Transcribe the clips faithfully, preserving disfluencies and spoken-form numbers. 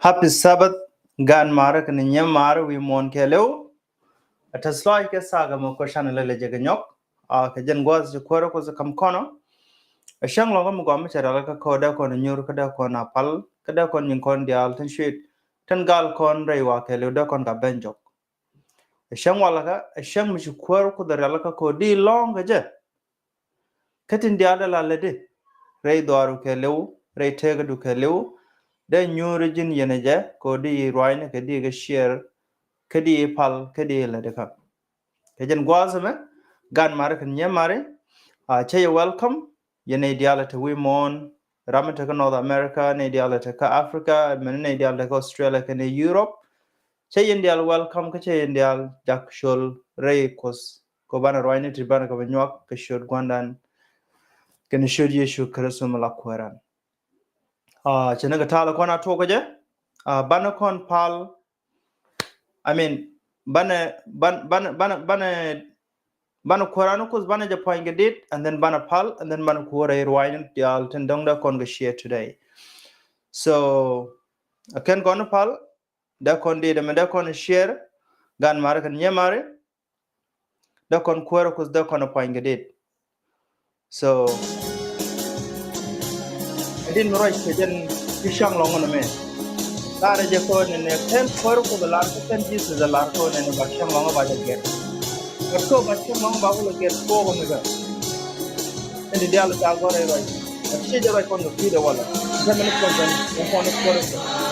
Happy Sabbath, gan marä kɛnɛ nyɛ marä wi̱i̱ muɔ̱ɔ̱n kɛɛliw. A tɛth lɔac kɛ thaak ɛmɔ kɔ canɛ lɛ lɛ jɛ kɛ nyɔk. A kɛ jɛn gua̱a̱th ci kuäärä Kuɔth kam kɔnɔ. Ɛ cäŋ lɔ̱ŋ kä mi gɔaa mi cɛ rial kä kɔ dee kɔn nyuur kä dee kɔn a pal kä dee kɔn nyin kɔn diaal tin cuit tin gal kɔn rɛy wa kɛɛliw dee kɔn ka ben jɔk. Ɛ cäŋ walɛ kä ɛ cäŋ mi ci kuäärä Kuɔth rial kä kɔ di lɔ̱ŋ kɛ jɛ. Kä tin diaal dee la lätdi rɛy dhuaaru kɛɛliw, rɛy teekädu kɛɛliw, dee nyuuri ji̱n yɛn ɛ jɛ kɛ ɣöö di ruaacni kɛ di kɛ share, kä di pal, kä di lätdi kä. Kɛ jɛn gua̱a̱th ɛmɛ, gan marä kɛnɛ nyɛ marä, a cä yɛ welcome, yɛn nɛy diaal ɛ te wi̱i̱ muɔ̱ɔ̱n, ram mi te kä North America, nɛy diaal ɛ te kä Africa, mɛn nɛy diaal te kä Australia kɛnɛ Europe, cä yɛn diaal welcome, kä cä yɛn diaal jak col rɛy Kuɔth. Kɔ banɛ ruacni ti banɛ kɛ bɛ nyuak kɛ ciöt Gua̱ndan kɛnɛ ciöt Yecu Kritho mi la Kuääran. A cɛ ni kɛ ta̱a̱ lɛ kɔn a tuɔk kɛ jɛ. A banɛ kɔn pal. I mean, banɛ banɛ banɛ banɛ banɛ kuääran Kuɔth banɛ jɛ puɔ̱ny kɛ dit, and then banɛ pal, and then banɛ kuäärä ruacni diaal tin dɔ̱ŋ dee kɔn kɛ share today. So a kɛn kɔn pal, dee kɔn dit ɛmɛ dee kɔn share, gan marä kɛnɛ nyɛ marä. Dee kɔn kuäärä Kuɔth dee kɔn puɔ̱ny kɛ dit. So ɛ dit mi ruac kɛ jɛn ti cäŋ lɔ̱ŋ ɛn ɛmɛ. Lar ɛ jɛ kɔ nɛnɛ kɛn kuäärä Kuɔth ɛ lar kä kɛn Jesus ɛ lar kɔ nɛnɛ ba cäŋ lɔ̱ŋ ɛ ba jɛ gɛr. But kɔ ba cäŋ lɔ̱ŋ ɛ ba kulɛ gɛr kɔ kɔ mi gɛr. Ɛn di diaal ca gɔ̱r ɛ ruac. But ciɛ jɛ ruac kɔn kɛ kui̱dɛ walɛ. Jɛ mɛn kɔn kɔn kɔn kɔn kɔn.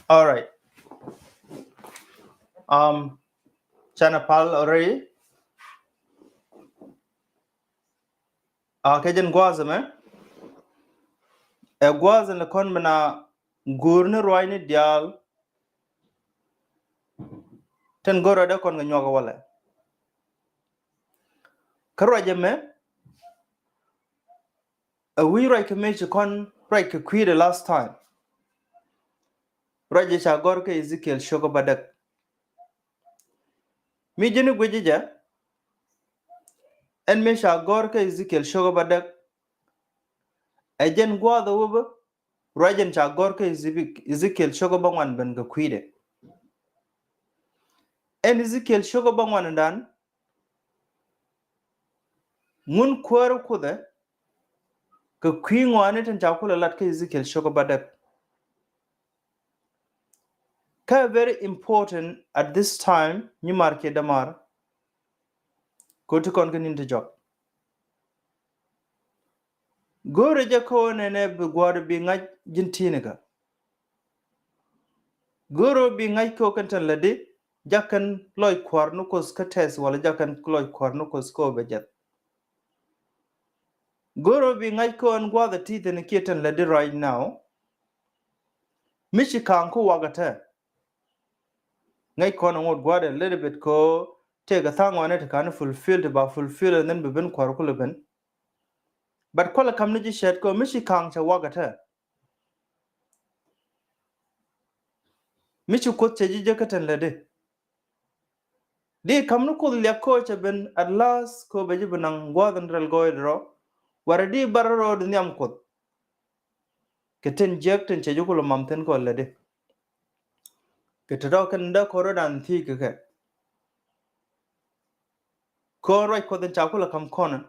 All right. Um, canɛ pal already. Uh, kɛ jɛn gua̱a̱th ɛmɛ, ɛ gua̱a̱th ɛn lɛ kɔn mi na guur ni ruac ni diaal. Tin go̱r rɔ dee kɔn kɛ nyuak walɛ. Kä ruac ɛmɛ, ɛ wi̱i̱ ruac kɛ mëë ci kɔn ruac kɛ kui̱dɛ last time. Ruac ɛ ca gɔ̱r kä Ezekiel cio̱kä bädäk. Mi ji̱n i̱ guic jɛ, ɛn mëë ca gɔ̱r kä Ezekiel cio̱kä bädäk, ɛ jɛn gua̱a̱th ɛ wä bä, ruac ɛn ca gɔ̱r kä Eze-, Ezekiel cio̱kä bäŋuan ben kɛ kui̱dɛ. Ɛn Ezekiel cio̱kä bäŋuan dan, ŋun kuäär kuthɛ kɛ kui̱ ŋɔaani tin ca kulɛ lat kä Ezekiel cio̱kä bädäk. Kä very important at this time, nyimaar kiɛ dämaar, kɛ ɣöö ti kɔn kä ni̱n ti jɔk. Go̱o̱rɛ jɛ kä ɣöö nɛnɛ bi gua̱a̱r bi ŋa̱c ji̱n ti̱nikä. Go̱o̱rɛ bi ŋa̱c kä ɣöö kɛn tin lätdi, jak kɛn lɔc kua̱r ni Kuoth kä tɛth walɛ jak kɛn lɔc kua̱r ni Kuoth kä ɣöö bɛ jɛth. Go̱o̱rɛ bi ŋa̱c kä ɣöö ɛn gua̱a̱th ɛ ti thi̱n kiɛ tin lätdi right now. Mi ci ka̱a̱ŋ kä wakä tɛ. Ŋäc kɔn ɛ ŋot gua̱a̱th ɛ little bit kä ɣöö tëëkɛ tha̱a̱ŋ ɣɔ̱a̱nɛ ti ka̱n fulfill ti ba fulfill and then bi ben kua̱r kulɛ ben. But kualɛ ka̱m ni ji̱ cɛɛt kä ɣöö mi ci ka̱a̱ŋ cɛ wakä tɛ. Mi ci Kuoth cɛ ji̱ jek kä tin lätdi. Di ka̱m ni Kuoth liak kä ɣöö cɛ ben at last kä ɣöö bɛ ji̱ bi naŋ gua̱a̱th in rɛl gɔɔydɛ rɔ. Warɛ di bar rɔ di nhiam Kuoth. Kɛ tin jiäk tin cɛ ji̱ kulɛ mam thi̱n kɔn lätdi. Kɛ ti tɔ̱ kɛn dee kɔn rɔ̱dan thiec kɛ kɛ. Kɔn ruac Kuɔth in ca kulɛ ka̱m kɔn.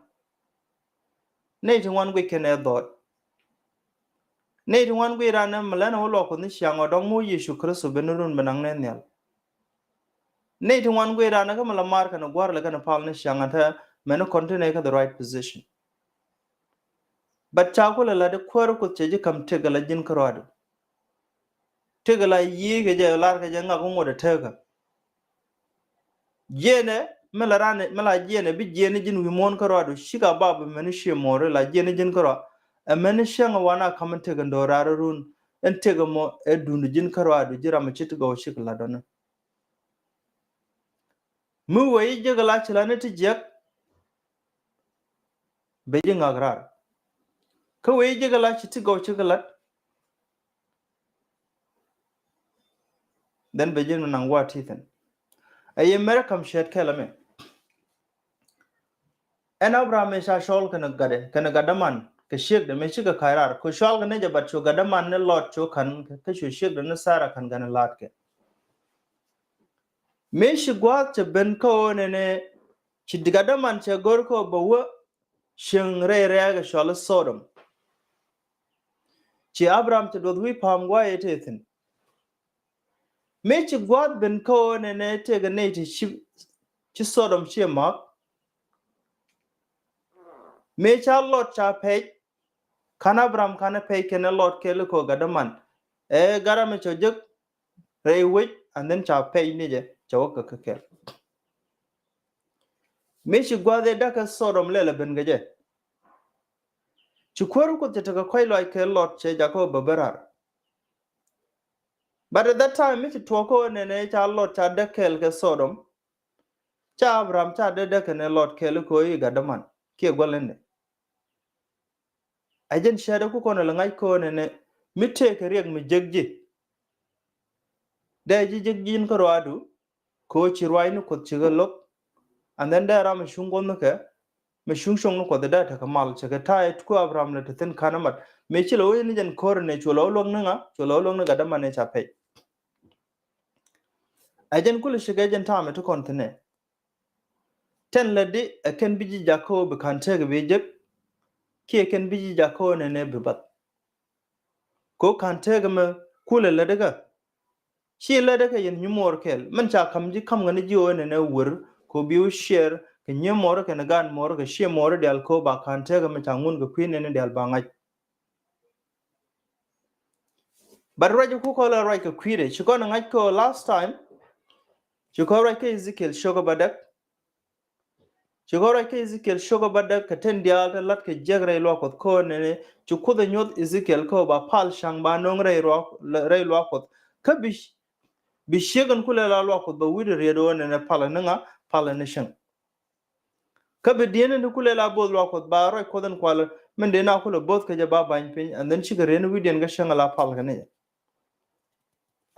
Nɛy ti ŋuan guic kɛn ɛ dhɔɔt. Nɛy ti ŋuan guic ran ɛ mi lɛn ɛ wä luɔk Kuɔth ni ciaŋ ɔ dɔ̱ŋ mi wä Yecu Kritho ben run bɛ naŋ nɛ nhial. Nɛy ti ŋuan guic ran ɛ kä mi la mar kɛn gua̱r lɛ kɛn pal ni ciaŋ ɛ tɛ mɛn kɔn ti nɛy kä the right position. But ca kulɛ la di kuäär Kuoth cɛ ji̱ ka̱m tëk ala ji̱n kärɔadu. Tëk ala yiëë kɛ jɛ lar kɛ jɛ ŋak ŋot ɛ tëkä. Jiɛnɛ mi la ran mi la jiɛnɛ bi jiɛnɛ ji̱n wi̱i̱ muɔ̱ɔ̱n kärɔadu cika bap mɛn cië muɔ̱ɔ̱ri la jiɛnɛ ji̱n kärɔa. Ɛ mɛn ciɛŋ ɛ wan a ka̱m in tëk in do̱raar run in tëk ɛmɔ ɛ dun ji̱n kärɔadu ji̱ ram ɛ ci ti gɔw cik la dɔ̱ni. Mi wee ji̱ jek la ci la ni ti jiɛk. Bɛ ji̱ ŋak raar. Kä wee ji̱ jek la ci ti gɔw cik lat. Then bɛ ji̱ naŋ wa ti thi̱n. Ɛ yɛ mɛrɛ ka̱m ciɛt kɛl ɛmɛ. Ɛn Abraham ɛ ca cɔl kɛnɛ gatdɛ kɛnɛ gatdä man kɛ ciekdɛ mëë cikɛ ka̱c raar kɛ cɔl kɛnɛ jɛ bat cu gatdä man ni Lɔt cu ka̱n kä cu ciekdɛ ni Sara ka̱n kɛnɛ la̱tkɛ. Mëë ci gua̱a̱th cɛ ben kä ɣöö nɛnɛ ci gatdä man cɛ go̱r kä ɣöö bɛ wä cieŋ rɛy rɛɛk ɛ cɔal i̱ Sodom. Ci Abraham cɛ duɔth wi̱i̱ pa̱a̱m gua̱a̱th ɛ tëë thi̱n. Mëë ci gua̱a̱th ben kä ɣöö nɛnɛ tëëkɛ nɛy ti ci, ci Sodom ciɛ ma̱a̱k. Mëë ca Lɔt ca pɛc, ka̱n Abraham ka̱n ɛ pɛc kɛnɛ Lɔt kɛɛl i̱ kɛ ɣöö gatdä man. Ɛ gatdä mɛ cɛ jek rɛy wec and then ca pɛc ni jɛ cɛ wä kɛ kɛ kɛl. Mëë ci gua̱a̱th ɛ da̱kɛ Sodom lɛl ɛ ben kɛ jɛ. Ci kuäär Kuoth cɛ tekɛ kɔ̱c lɔaac kɛ Lɔt cɛ jakä bä bä raar. But at that time mi ci tuɔɔk kä ɣöö nɛnɛ ca Lɔt ca däk kɛɛl kɛ Sodom. Ca Abraham ca däk däk kɛnɛ Lɔt kɛɛl kä ɣöö i̱ gatdä man kiɛ gua̱l nɛnɛ. Ɛ jɛn cäät ɛ ku kɔn ɛ lɛ ŋa̱c kä ɣöö nɛnɛ mi tëëkɛ riɛk mi jek ji̱. Dee ji̱ jek ji̱n kärɔadu. Kɛ ɣöö ci ruaacni Kuɔth cikɛ lo̱k. And then dee ram mi cuŋ guɔ̱thnikɛ mi cuŋ cuŋni Kuɔth dee tekɛ mal cɛ kɛ ta̱a̱ ɛ ku Abraham lɛ te thi̱n ka̱n ɛ mat. Mëë ci lɛ wä ni jɛn ko̱r ni cu lɛ wä luäk ni ŋa cu lɛ wä luäk ni gatdä man ɛ ca pɛc. Ɛ jɛn kulɛ cikɛ jɛn ta̱a̱ mi ti kɔn thi̱n ɛ. Tɛn lätdi ɛ kɛn bi ji̱ jakä ɣöö bi ka̱n tëëkɛ bi jek. Kiɛ kɛn bi ji̱ jakä ɣöö nɛnɛ bi bath. Kɛ ɣöö ka̱n tëëkɛ mɛ kulɛ lätdi kä. Ci lätdɛ kɛ yɛn nyimuɔɔr kɛl mɛn ca ka̱m ji̱ ka̱m ŋäni ji̱ ɣöö nɛnɛ wär kɛ ɣöö bi wä ciɛɛr kɛ nyimuɔɔr kɛnɛ gaat muɔɔr kɛ ciɛ muɔɔr diaal kɛ ɣöö ba ka̱n tëëkɛ mɛ ca ŋun kɛ kui̱ nɛni diaal ba ŋa̱c. But ruac ku kɔn la ruac kɛ kui̱dɛ, ci kɔn ŋa̱c kɛ last time. Ci kɔn ruac kɛ Ezekiel cio̱kä bädäk. Ci kɔn ruac kɛ Ezekiel cio̱kä bädäk kɛ tin diaal tin la̱t kɛ jiäk rɛy luaak Kuɔth kɛ ɣöö nɛnɛ ci Kuoth ɛ nyuɔ̱th Ezekiel kɛ ɣöö ba pal ca̱ŋ ba nöŋ rɛy luaak, rɛy luaak Kuɔth. Kä bi, bi ciek in kulɛ la luaak Kuɔth bɛ wi̱cdɛ riet ɣöö nɛnɛ palä ni ŋa, palä ni cäŋ. Kä bi dieen in ti kulɛ la bo̱o̱th luaak Kuɔth ba ruac Kuɔth in kualä min dee na kulɛ bo̱o̱th kɛ jɛ ba ba̱ny piny, and then cikɛ riet ni wi̱cdiɛn kä cäŋ la pal kɛ ni jɛ.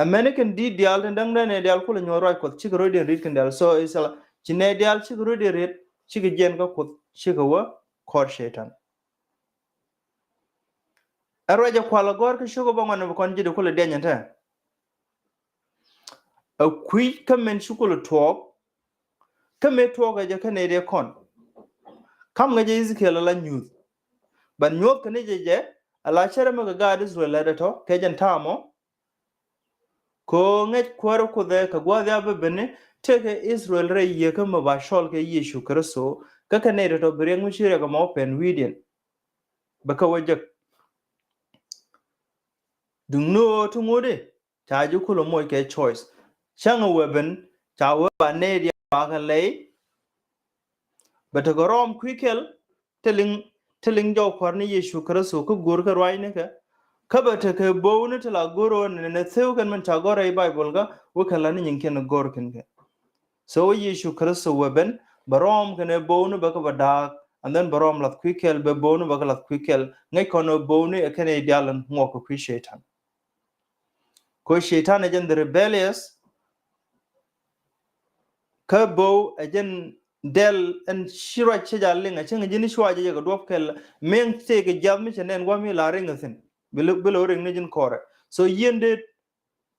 Amäni kɛn di̱t diaal tin däŋ dee nɛ diaal kulɛ nyuɔ̱th ruac Kuɔth cikɛ rɔ̱diɛn riet kɛn diaal. So it's a, ci nɛ diaal cikɛ rɔ̱diɛn riet, cikɛ jiɛn kä Kuoth, cikɛ wä kɔr Cɛytan. Ɛ ruac ɛ kualä gɔ̱r kä cio̱kä bäŋuan bi kɔn ji̱ di kulɛ diɛny ɛn tɛ. Ɛ kui̱ kä min ci kulɛ tuɔɔk, kä mëë tuɔɔk ɛ jɛ kä nɛy dee kɔn. Kam ŋäcɛ Ezekiel ala nyuuth. But nyuɔ̱th kɛ ni jɛ jɛ, ala cärɛ mi kɛ gaat Israel lɛ dee tɔ kɛ jɛn ta̱a̱mɔ. Kɛ ɣöö ŋäc kuäärä Kuoth ɛ kɛ gua̱a̱th ya bä beni, tëëkɛ Israel rɛy Yieekä mi ba cɔl kɛ Yecu Kritho, kä kɛ nɛy dee tɔ bi riɛk mi ci riɛk ɛmɔ pɛn wi̱i̱diɛn. Bɛ kä wä jek. Duŋni ɣöö ti ŋut i̱ ca ji̱ kulɛ moc kɛ choice. Cäŋ ɛ wee ben ca wee ba nɛy diaal ba kɛ lɛy. Bɛ tekɛ Rɔm kui̱ kɛl, te liŋ, te liŋ jɔw kuäär ni Yecu Kritho kä go̱o̱r kɛ ruacnikɛ. Kä bɛ tekɛ bo̱o̱ni te la go̱o̱r ɣöö nɛnɛ theu kɛn min ca gɔ̱r rɛy Baibol kä wä kɛn la ni nyiŋkiɛn go̱o̱r kɛn kɛ. So wä Yecu Kritho wee ben bɛ Rɔm kɛnɛ bo̱o̱ni bɛ kä bɛ da̱a̱k, and then bɛ Rɔm lath kui̱ kɛl, bɛ bo̱o̱ni bɛ kä lath kui̱ kɛl. Ŋäc kɔn ɣöö bo̱o̱ni ɛ kɛnɛ diaal in ŋuɔk kɛ kui̱ Cɛytan. Kɛ ɣöö Cɛytan ɛ jɛn the rebellious. Kä bo̱o̱ ɛ jɛn dɛl ɛn ci ruac cɛ jal liŋ, a cäŋ ji̱n cuac jɛ jɛ kɛ duɔ̱p kɛl. Meŋ tëëkɛ jiath mi cɛ nɛn gua̱a̱th mi la riŋ ɛ thi̱n. Bi lɛ, bi lɛ wä riŋ ni ji̱n kɔrɛ. So yieen det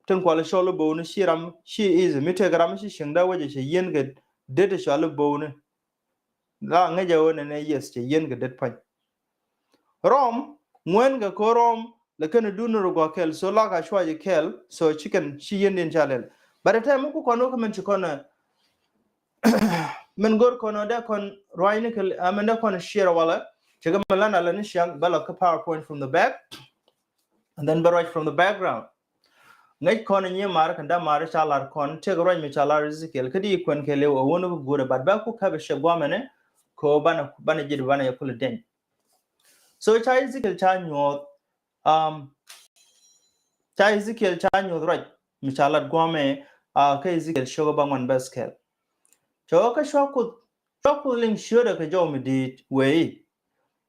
tin kualɛ cɔl i̱ bo̱o̱ni ci ram, ci easy. Mi tëëkɛ ram mi ci cieŋ dee wecɛ cɛ yieen kɛ det i̱ cɔal i̱ bo̱o̱ni. La ŋäcɛ ɣöö nɛnɛ, yes, cɛ yieen kɛ det pa̱ny. Rɔm ŋuɛn kɛ ko̱r Rɔm lɛ kɛn dun rɔ gua̱a̱th kɛl, so la ka cuac kɛl, so ci kɛn ci yiendiɛn ca lɛl. But ɛ tɛm mi ku kɔn wä kä min ci kɔn ɛ min go̱r kɔn ɛ dee kɔn ruacni kɛ, I mean, dee kɔn share walɛ. Cɛ kɛ min lan alɛ ni ciaŋ bä lath kä PowerPoint from the back, and then bä ruac from the background. Ŋäc kɔn nyimaar kɛn dämaar ca lar kɔn tëëkɛ ruac mi ca lar Ezekiel kä di kuɛn kɛɛliw ɛ wun kä guurɛ, but bä ku käp ɛ cɛ guamɛnɛ kɛ ɣöö banɛ, banɛ ji̱ di banɛ yɛ kulɛ deny. So ca Ezekiel ca nyuɔth, um, ca Ezekiel ca nyuɔth ruac mi ca lat guamɛ, uh, kä Ezekiel cio̱kä bäŋuan bäth kɛl. Cɛ ɣöö kä cua Kuoth, cua Kuoth liŋ ciötdɛ kɛ jɔw mi di̱i̱t wëë i̱,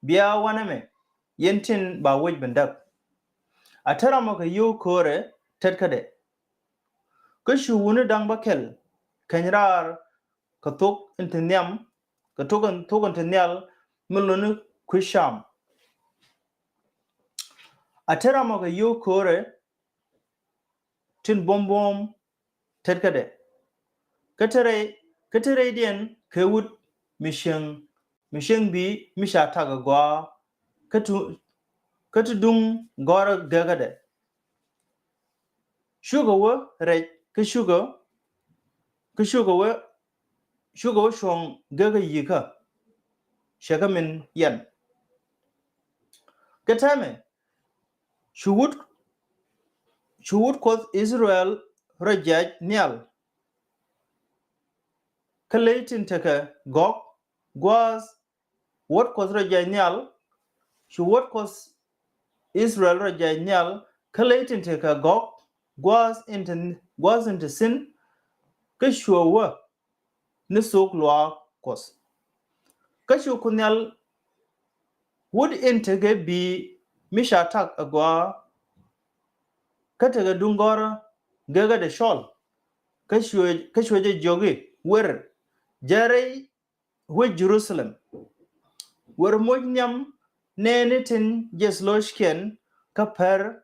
bia wanɛ mɛ, yɛn tin ba wec ben däk. A te ramɔ kɛ yio̱w köörɛ tetkädɛ. Kä cu wuni da̱ŋ bäkɛl keny raar kɛ thok in te nhiam, kɛ thok in, thok in te nhial mi luni kui̱ cam. A te ramɔ kɛ yio̱w köörɛ tin buɔ̱m buɔ̱m tetkädɛ. Kä te rɛy, kä te rɛydiɛn kɛ wut mi cieŋ, mi cieŋ bi̱i̱ mi ca tak agɔaa kä ti, kä ti duŋ gɔ̱rä gekädɛ. Cukɛ wä rɛc kä cukɛ, kä cukɛ wä, cukɛ wä cuɔ̱ŋ gekä yi̱kä. Cɛ kä min yɛn. Kä täämɛ cu wut, cu wut Kuɔth Israel rɔ jiac nhial. Kä ley tin tekɛ gɔ̱k gua̱a̱th wut Kuɔth rɔ jiac nhial. Cu wut Kuɔth Israel rɔ jiac nhial kä ley tin tekɛ gɔ̱k gua̱a̱th in te, gua̱a̱th in te thi̱n. Kä cuɛ wä ni thok luaak Kuɔth. Kä cu Kuoth Nhial wut in tekɛ bi̱i̱ mi ca tak agɔaa kä tekɛ duŋ gɔ̱rä gekädɛ cɔl. Kä cuɛ, kä cuɛ jɛ jiök i̱, wer, jɛ rɛy wec Jerusalem. Wer moc nhiam nɛɛni tin jiɛth lo̱ckiɛn kä pär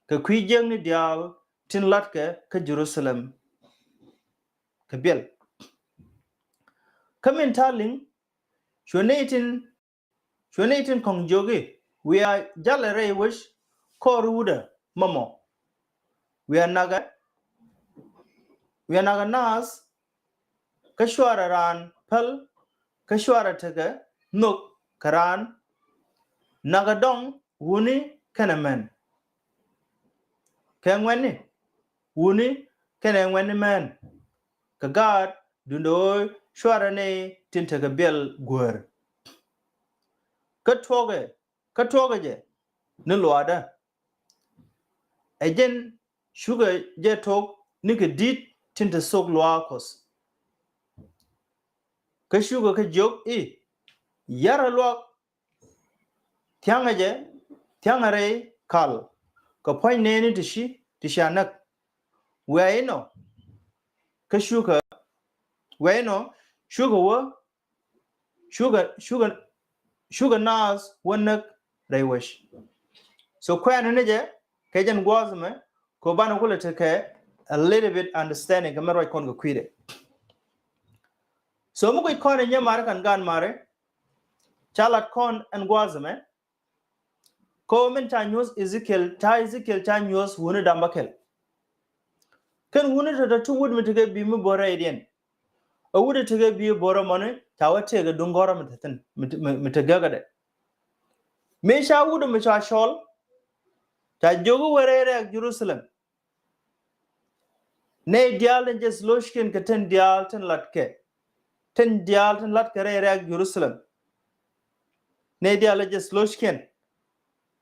kɛ kui̱ jiäkni diaal tin latkɛ kä Jerusalem kɛ biɛl. Kä min ta̱a̱ liŋ, cuɛ nɛy tin, cuɛ nɛy tin kɔ̱ŋ jiök i̱, wiaa jalɛ rɛy wec kɔr wutdä mɔmɔ. Wiaa nakɛ, wiaa nakɛ naath kä cuarɛ raan päl, kä cuarɛ tekɛ nhök kɛ raan. Nakɛ dɔŋ wuni kɛnɛ män. kɛ ŋuɛ̈tni, wutni kɛnɛ ŋuɛ̈tni män. Kɛ gaat duundɛ ɣöö cuarɛ ni tin tekɛ biɛl guäär. Kä tuɔkɛ, kä tuɔkɛ jɛ ni luaakdä. Ɛ jɛn cukɛ jɛ tok ni kɛ di̱t tin te thok luaak Kuɔth. Kä cukɛ kɛ jiök i̱, yarɛ luaak, thiaŋɛ jɛ, thiaŋɛ rɛy kal, kɛ pua̱ny nɛɛni ti ci, ti cia näk. Wiaa inɔ, kä cukɛ, wiaa inɔ, cukɛ wä, cukɛ, cukɛ, cukɛ naath wä näk rɛy wec. So kuɛɛni ni jɛ kɛ jɛn gua̱a̱th ɛmɛ, kɛ banɛ kulɛ tekɛ a little bit understanding kɛ mɛ ruac kɔn kɛ kui̱dɛ. So mi kui̱ kɔn ɛ nyɛ mari kɛn gaan mari, ca lat kɔn ɛn gua̱a̱th ɛmɛ, kɛ ɣöö min ca nyuɔ̱th Ezekiel, ca Ezekiel ca nyuɔ̱th wuni da̱ŋ bäkɛl. Kɛn wuni tɔ̱tɔ̱ ti wut mi tekɛ bi̱i̱ mi bo̱rɛ idiɛn. Ɛ wut tekɛ bi̱i̱ bo̱rɛ mɔni, ca wä tëëkɛ duŋ gɔ̱rä mi te thi̱n, mi te, mi, mi te gäkädɛ. Mëë ca wut mi ca cɔl, ca jiök i̱ wä rɛy rɛ̈ɛ̈k Jerusalem. Nɛy diaal tin jɛ lo̱ckiɛn kɛ tin diaal tin latkɛ. Tin diaal tin latkɛ rɛy rɛ̈ɛ̈k Jerusalem. Nɛy diaal tin jɛ lo̱ckiɛn.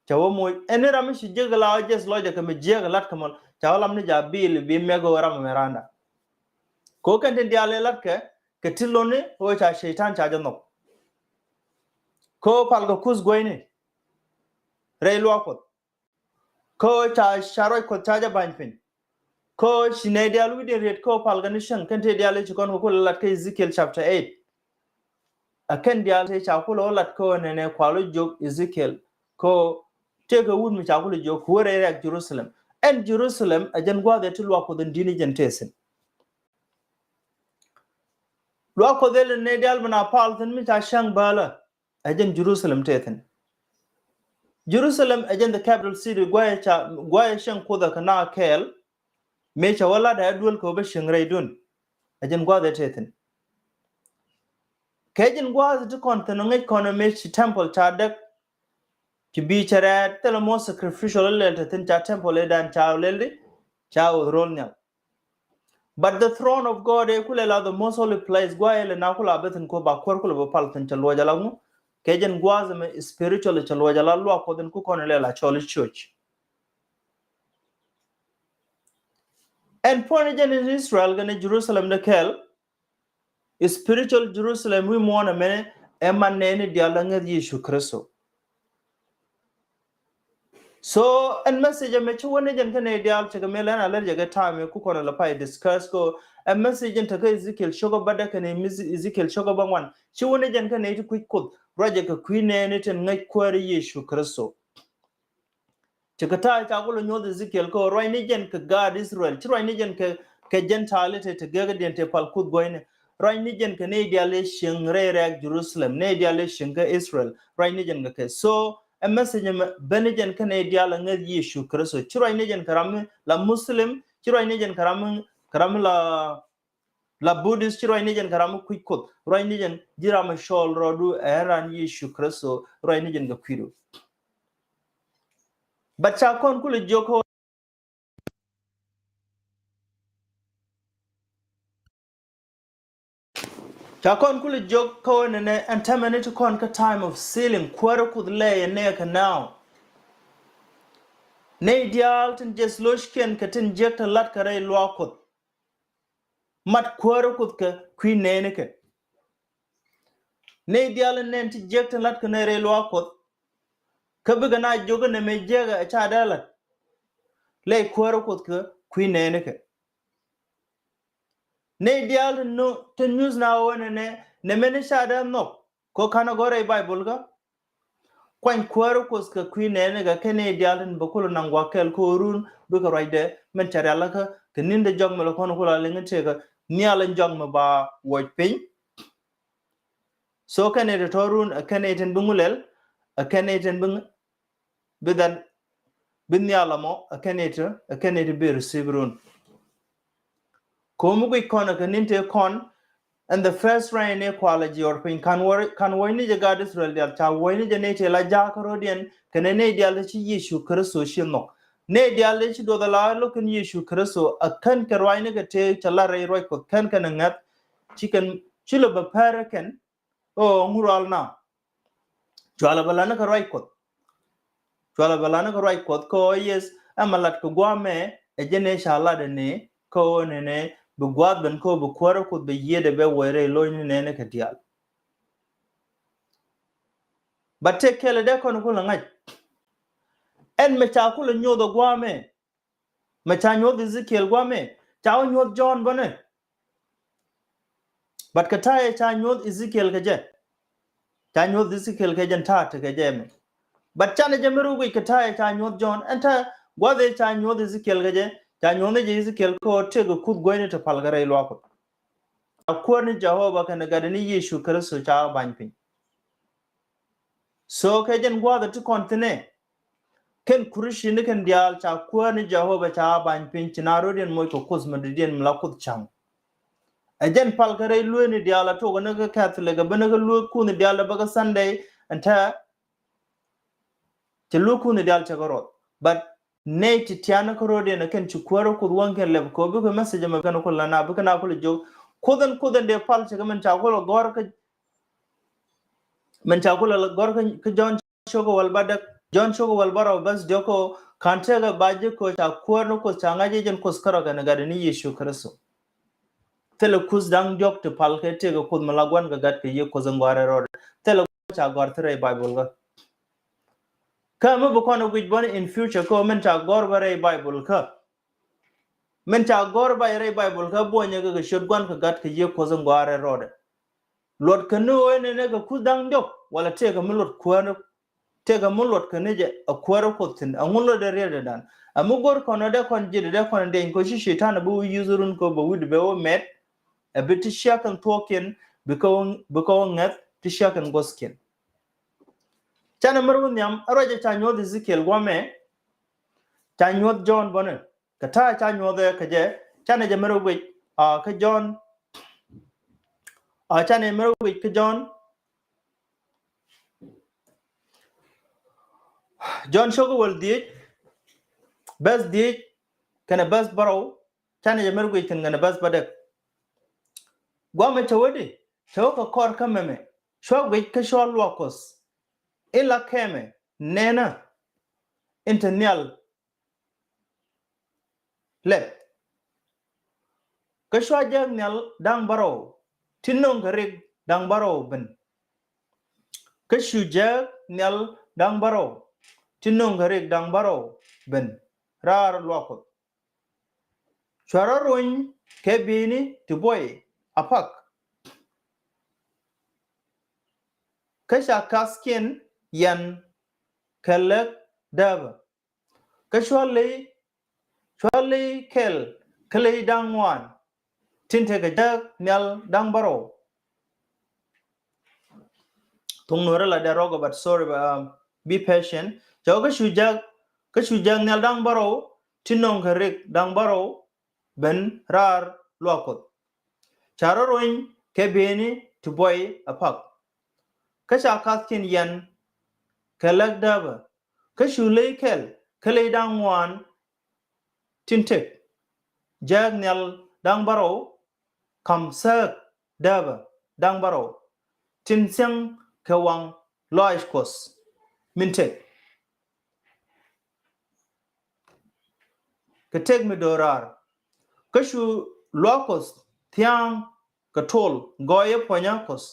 Ca wä moc ɛn ni ram mi ci jiäk la wä jɛ lɔcdɛ kɛ mi jiäk latkɛ mɔ. Ca wä lam ni ja̱ bil bi mɛk wä ram mɛ randa. Kɛ ɣöö kɛn tin diaal tin latkɛ kɛ ti loni ɣöö ca Cɛytan ca jɛ nhɔk. Kɛ ɣöö palkɛ kuth gueyni rɛy luaak Kuɔth. Kä ca, ca ruac Kuɔth ca jɛ ba̱ny piny. Kä ci nɛy diaal wi̱cdiɛn riet kä palkɛ ni cäŋ kɛn tëë diaal i̱ ci kɔn kɛ kulɛ lat kä Ezekiel chapter eight. Ɛ kɛn diaal tëë ca kulɛ wä lat kä nɛnɛ kual wä jiök Ezekiel kä tëëkɛ wut mi ca kulɛ jiök wä rɛy rɛ̈ɛ̈k Jerusalem. Ɛn Jerusalem ɛ jɛn gua̱a̱th ɛ ti luaak Kuɔth in di̱t ni jɛn tëë thi̱n. Luaak Kuɔth ɛ lɛ nɛy diaal mi na pal thi̱n mi ca cäŋ bälä. Ɛ jɛn Jerusalem tëë thi̱n. Jerusalem ɛ jɛn the capital city, guayɛ ca, guayɛ cieŋ Kuoth ɛ kɛ na kɛɛl. Mëë ca wä lat ɛ duel kɛ wä bä cieŋ rɛydun. Ɛ jɛn gua̱a̱th ɛ tëë thi̱n. Kɛ jɛn gua̱a̱th ti kɔn thi̱n ŋäc kɔn ɛ mëë ci temple ca däk. Ci bi̱i̱ cɛ rɛɛt thilɛ mɔ sacrificial ɛ lɛl tëë thi̱n ca temple ɛ dan ca lɛl di ca wä rol nhial. But the throne of God ɛ kulɛ la the most holy place, guayɛ lɛ na kula bɛ thi̱n ko ba kuäär kulɛ bɛ pal thi̱n cɛ luɔc ala ŋu. Kɛ jɛn gua̱a̱th ɛmɛ spiritual cɛ luɔc ala luaak Kuɔth in ku kɔn lɛ la cɔl i̱ church. Ɛn puɔ̱n jɛn in Israel kɛnɛ Jerusalem dee kɛɛl. Spiritual Jerusalem wi̱i̱ muɔ̱ɔ̱n ɛmɛnɛ ɛ man nɛɛni diaal la ŋäth Yecu Kritho. So ɛn message ɛmɛ ci wä ni jɛn kä nɛy diaal cɛ kɛ mëë lɛn a lɛr jɛ kɛ time ku kɔn lɛ pay discuss ko. Ɛn message ɛn te kä Ezekiel cio̱k ɛ bädɛ kɛnɛ Ezekiel cio̱k ɛ bäŋuan ci wä ni jɛn kä nɛy ti kui̱c Kuoth ruacɛ kɛ kui̱ nɛɛni tin ŋäc kuäär Yecu Kritho. Ci kɛ ta̱a̱ ca kulɛ nyuɔth Ezekiel kä ruacni jɛn kɛ gaat Israel ci ruacni jɛn kɛ, kɛ Gentile te, te gɛkädiɛn te pal Kuoth guɔyni. Ruacni jɛn kɛ nɛy diaal i̱ cieŋ rɛy rɛɛk Jerusalem, nɛy diaal i̱ cieŋ kä Israel. Ruacni jɛn kɛ kɛ. So ɛ message mɛ beni jɛn kä nɛy diaal ɛ ŋäth Yecu Kritho. Ci ruacni jɛn kɛ ram mi la Muslim, ci ruacni jɛn kɛ ram mi, kɛ ram mi la, la Buddhist, ci ruacni jɛn kɛ ram mi kui̱c Kuoth. Ruacni jɛn ji̱ ram mi cɔɔl rɔɔdu ɛ ran Yecu Kritho, ruacni jɛn kɛ kui̱du. But ca kɔn kulɛ jiök kä Ca kɔn kulɛ jiök kä ɣöö nɛnɛ ɛn täämɛ ni ti kɔn kä time of sealing, kuäärä Kuoth lɛy ɛ nɛɛkɛ now. Nɛy diaal tin jɛ lo̱ckiɛn kɛ tin jiäk tin la̱tkɛ rɛy luaak Kuɔth. Mat kuäärä Kuoth kɛ kui̱ nɛɛnikɛ. Nɛy diaal in nɛn ti jiäk tin la̱tkɛ nɛy rɛy luaak Kuɔth. Kä bikɛ na jiök nɛmɛ jiäkɛ ɛ ca dee la̱t. Lɛy kuäärä Kuoth kɛ kui̱ nɛɛnikɛ. Nɛy diaal tin nu, tin nyuth na ɣöö nɛnɛ, nɛmɛ ni ca dee nhɔk. Kɛ ɣöö ka̱n ɛ gɔ̱r rɛy Baibol kä. Kuany kuäärä Kuoth kɛ kui̱ nɛɛnikɛ kɛ nɛy diaal tin bɛ kulɛ naŋ gua̱a̱th kɛl kɛ ɣöö run bikɛ ruacdɛ min cɛ rialikä kɛ ni̱n dee jɔk mi lɛ kɔn kulɛ liŋ tëëkä nhial in jɔk mi ba wuɔc piny. So kɛn nɛy ti tɔ̱ run, ɛ kɛn nɛy tin bi ŋu lɛl, ɛ kɛn nɛy tin bi ŋu bi dhan, bi nhial amɔ, ɛ kɛn nɛy ti, ɛ kɛn nɛy ti bi receive run. Ko̱mi guic kɔn ɛ kɛ ni̱n tëë kɔn, ɛn the first rain ɛ kualɛ jiɔr piny, ka̱n wä, ka̱n wuɔ̱cni jɛ gaat Israel diaal, ca wuɔ̱cni jɛ nɛy tëë la ja̱a̱kä ro̱diɛn, kɛnɛ nɛy diaal ti ci Yecu Kritho ci nhɔk. Nɛy diaal dee ci duɔth ala lo̱k kɛn Yecu Kritho, a kän kɛ ruacni kɛ tëë cɛ lat rɛy ruac Kuɔth, kän kɛn ɛ ŋäth, ci kɛn ci lɛ bɛ pɛr kɛn. Ɣöö ŋu rual na? Cualɛ bɛ lat ni kɛ ruac Kuɔth. Cualɛ bɛ lat ni kɛ ruac Kuɔth kä ɣöö, yes, ɛmɛ lat kɛ guamɛ, ɛ jɛn ëë ca lat ɛni, kä ɣöö nɛnɛ bi gua̱a̱th ben kä ɣöö bi kuäärä Kuoth bɛ yiëëdɛ bɛ wee rɛy lo̱cni nɛɛni kɛ diaal. But tëë kɛl ɛ dee kɔn kulɛ ŋa̱c. Ɛn mɛ ca kulɛ nyuɔth ɛ guamɛ. Mɛ ca nyuɔth Ezekiel guamɛ, ca wä nyuɔth Jɔ̱ɔ̱n bänɛ. But kɛ ta̱yɛ ca nyuɔth Ezekiel kɛ jɛ. Ca nyuɔth Ezekiel kɛ jɛ, ɛn ta̱a̱ tekɛ jɛ mɛ. But canɛ jɛ mi ruk guic kɛ ta̱yɛ ca nyuɔth Jɔ̱ɔ̱n, ɛn ta̱a̱ gua̱th ëë ca nyuɔth Ezekiel kɛ jɛ, ca nyuɔth ni jɛ Ezekiel kä ɣöö tëëkɛ kuth guäyni ti pal kɛ rɛy luaak Kuɔth. Ca kuäär ni Jehovah kɛnɛ gatdɛ ni Yecu Kritho ca wä ba̱ny piny. So kɛ jɛn gua̱a̱th ɛ ti kɔn thi̱n ɛ. Kɛn Christian ni kɛn diaal ca kuäär ni Jehovah ca ba̱ny piny, ci na rɔ̱diɛn moc kɛ Kuoth mi dɔ̱diɛn mi la Kuoth ca̱ŋ. Ɛ jɛn pal kɛ rɛy lueeni diaal a tok ni kä Catholic, a ben ni kä lueekun diaal a bä kä Sunday, ɛn tɛ cɛ lueekun diaal cɛ kɛ ruɔth. But nɛy ti tiani kä rɔ̱diɛn ɛ kɛn ci kuäärä Kuoth wäŋkiɛn lɛp kɛ ɣöö bikɛ message ɛmɛ kɛn kulɛ na, bikɛ na kulɛ jiök. Kuoth ɛn, Kuoth ɛn dee pal cɛ kɛ min ca kulɛ gɔ̱r kä Min ca kulɛ gɔ̱r kä, kä Jɔ̱ɔ̱n cokɛ wäl bädäk, Jɔ̱ɔ̱n cokɛ wäl bärɔw bäth diɔ̱k kä ɣöö ka̱n tëëkɛ ba ji̱ kä ɣöö ca kuäär ni Kuoth ca ŋa̱c i̱ jɛn Kuoth kärɔ̱ kɛnɛ gatdɛ ni Yecu Kritho. Thilɛ kuth da̱ŋ diɔ̱k ti pal kɛ tëëkɛ Kuoth mi la gua̱n kɛ gat kɛ Yiëë Kuoth in gɔ̱a̱rɛ rɔɔdɛ. Thilɛ ca gɔ̱a̱r thi̱n rɛy Baibol kä. Kä mi bi kɔn ɛ guic bä ni in future kä ɣöö min ca gɔ̱r bä rɛy Baibol kä. Min ca gɔ̱r bä rɛy Baibol kä buɔ̱nyɛ kɛ kɛ ciöt gua̱n kɛ gat kɛ Yiëë Kuoth in gɔ̱a̱rɛ rɔɔdɛ. Luɔt kɛ ni ɣöö ɛn ɛn ɛ kɛ kuth da̱ŋ diɔ̱k, wala tëëkɛ mi luɔt kuäärä, tëëkɛ mi luɔt kɛ ni jɛ ɛ kuäärä Kuoth thi̱n, ɛŋu luɔt ɛ riɛtdɛ dan. Ɛ mi go̱r kɔn ɛ dee kɔn ji̱t ɛ dee kɔn ɛ diɛny kɛ ɣöö ci Cɛytan ɛ bi wä use run kɛ ɣöö bɛ wi̱cdɛ bɛ wä mɛt, ɛ bi ti ciakɛn thuɔ̱ɔ̱kiɛn, bi kɛ wä, bi kɛ wä ŋäth ti ciakɛn guɔ̱thkiɛn. Canɛ mɛr wä nhiam, ɛ ruacɛ ca nyuɔ̱th Ezekiel guamɛ, ca nyuɔ̱th Jɔ̱ɔ̱n bänɛ. Kɛ ta̱a̱ ca nyuɔ̱thɛ kɛ jɛ, canɛ jɛ mɛr wä guic, a, kä Jɔ̱ɔ̱n, a, canɛ mɛr wä guic kä Jɔ̱ɔ̱n. Jɔ̱ɔ̱n cokɛ wäl dhieec, bäth dhieec, kɛnɛ bäth bärɔw, canɛ jɛ mɛr wä guic kɛn kɛnɛ bäth bädäk. Guamɛ cɛ wä di, cɛ wä kɛ kɔr kä mɛmɛ, cua guic kä cua luak Kuɔth. In la kɛmɛ, nɛnä, in te nhial lɛp. Kä cua jääk nhial da̱ŋ bärɔw, ti nööŋ kɛ rik da̱ŋ bärɔw ben. Kä cu jääk nhial da̱ŋ bärɔw, ti nööŋ kɛ rik da̱ŋ bärɔw ben, raar luak Kuɔth. Cua rɔ rony kɛ bieyni ti buɔy a pak. Kä ca ka̱thkiɛn yian kɛ läk dääpä. Kä cua ley, cua ley kɛl kä ley da̱ŋ ŋuan, tin tekɛ jääk nhial da̱ŋ bärɔw. Thuŋ Nuäärä la dee rɔgɔ, but sorry, but, um, be patient. Cɛ wä kä cu jääk, kä cu jääk nhial da̱ŋ bärɔw, ti nööŋ kɛ rik da̱ŋ bärɔw ben, raar luak Kuɔth. Ca rɔ rony kɛ bieyni ti buɔy a pak. Kä ca ka̱thkiɛn yian kɛ läk dääpä. Kä cu ley kɛl kä ley da̱ŋ ŋuan, tin tek jääk nhial da̱ŋ bärɔw, ka̱m sääk dääpä da̱ŋ bärɔw, tin thiäŋ kɛ waŋ lɔaac Kuɔth min tek. Kɛ tek mi do̱raar. Kä cu luak Kuɔth thia̱a̱ŋ kɛ tol gɔɔyɛ puɔ̱nyä Kuɔth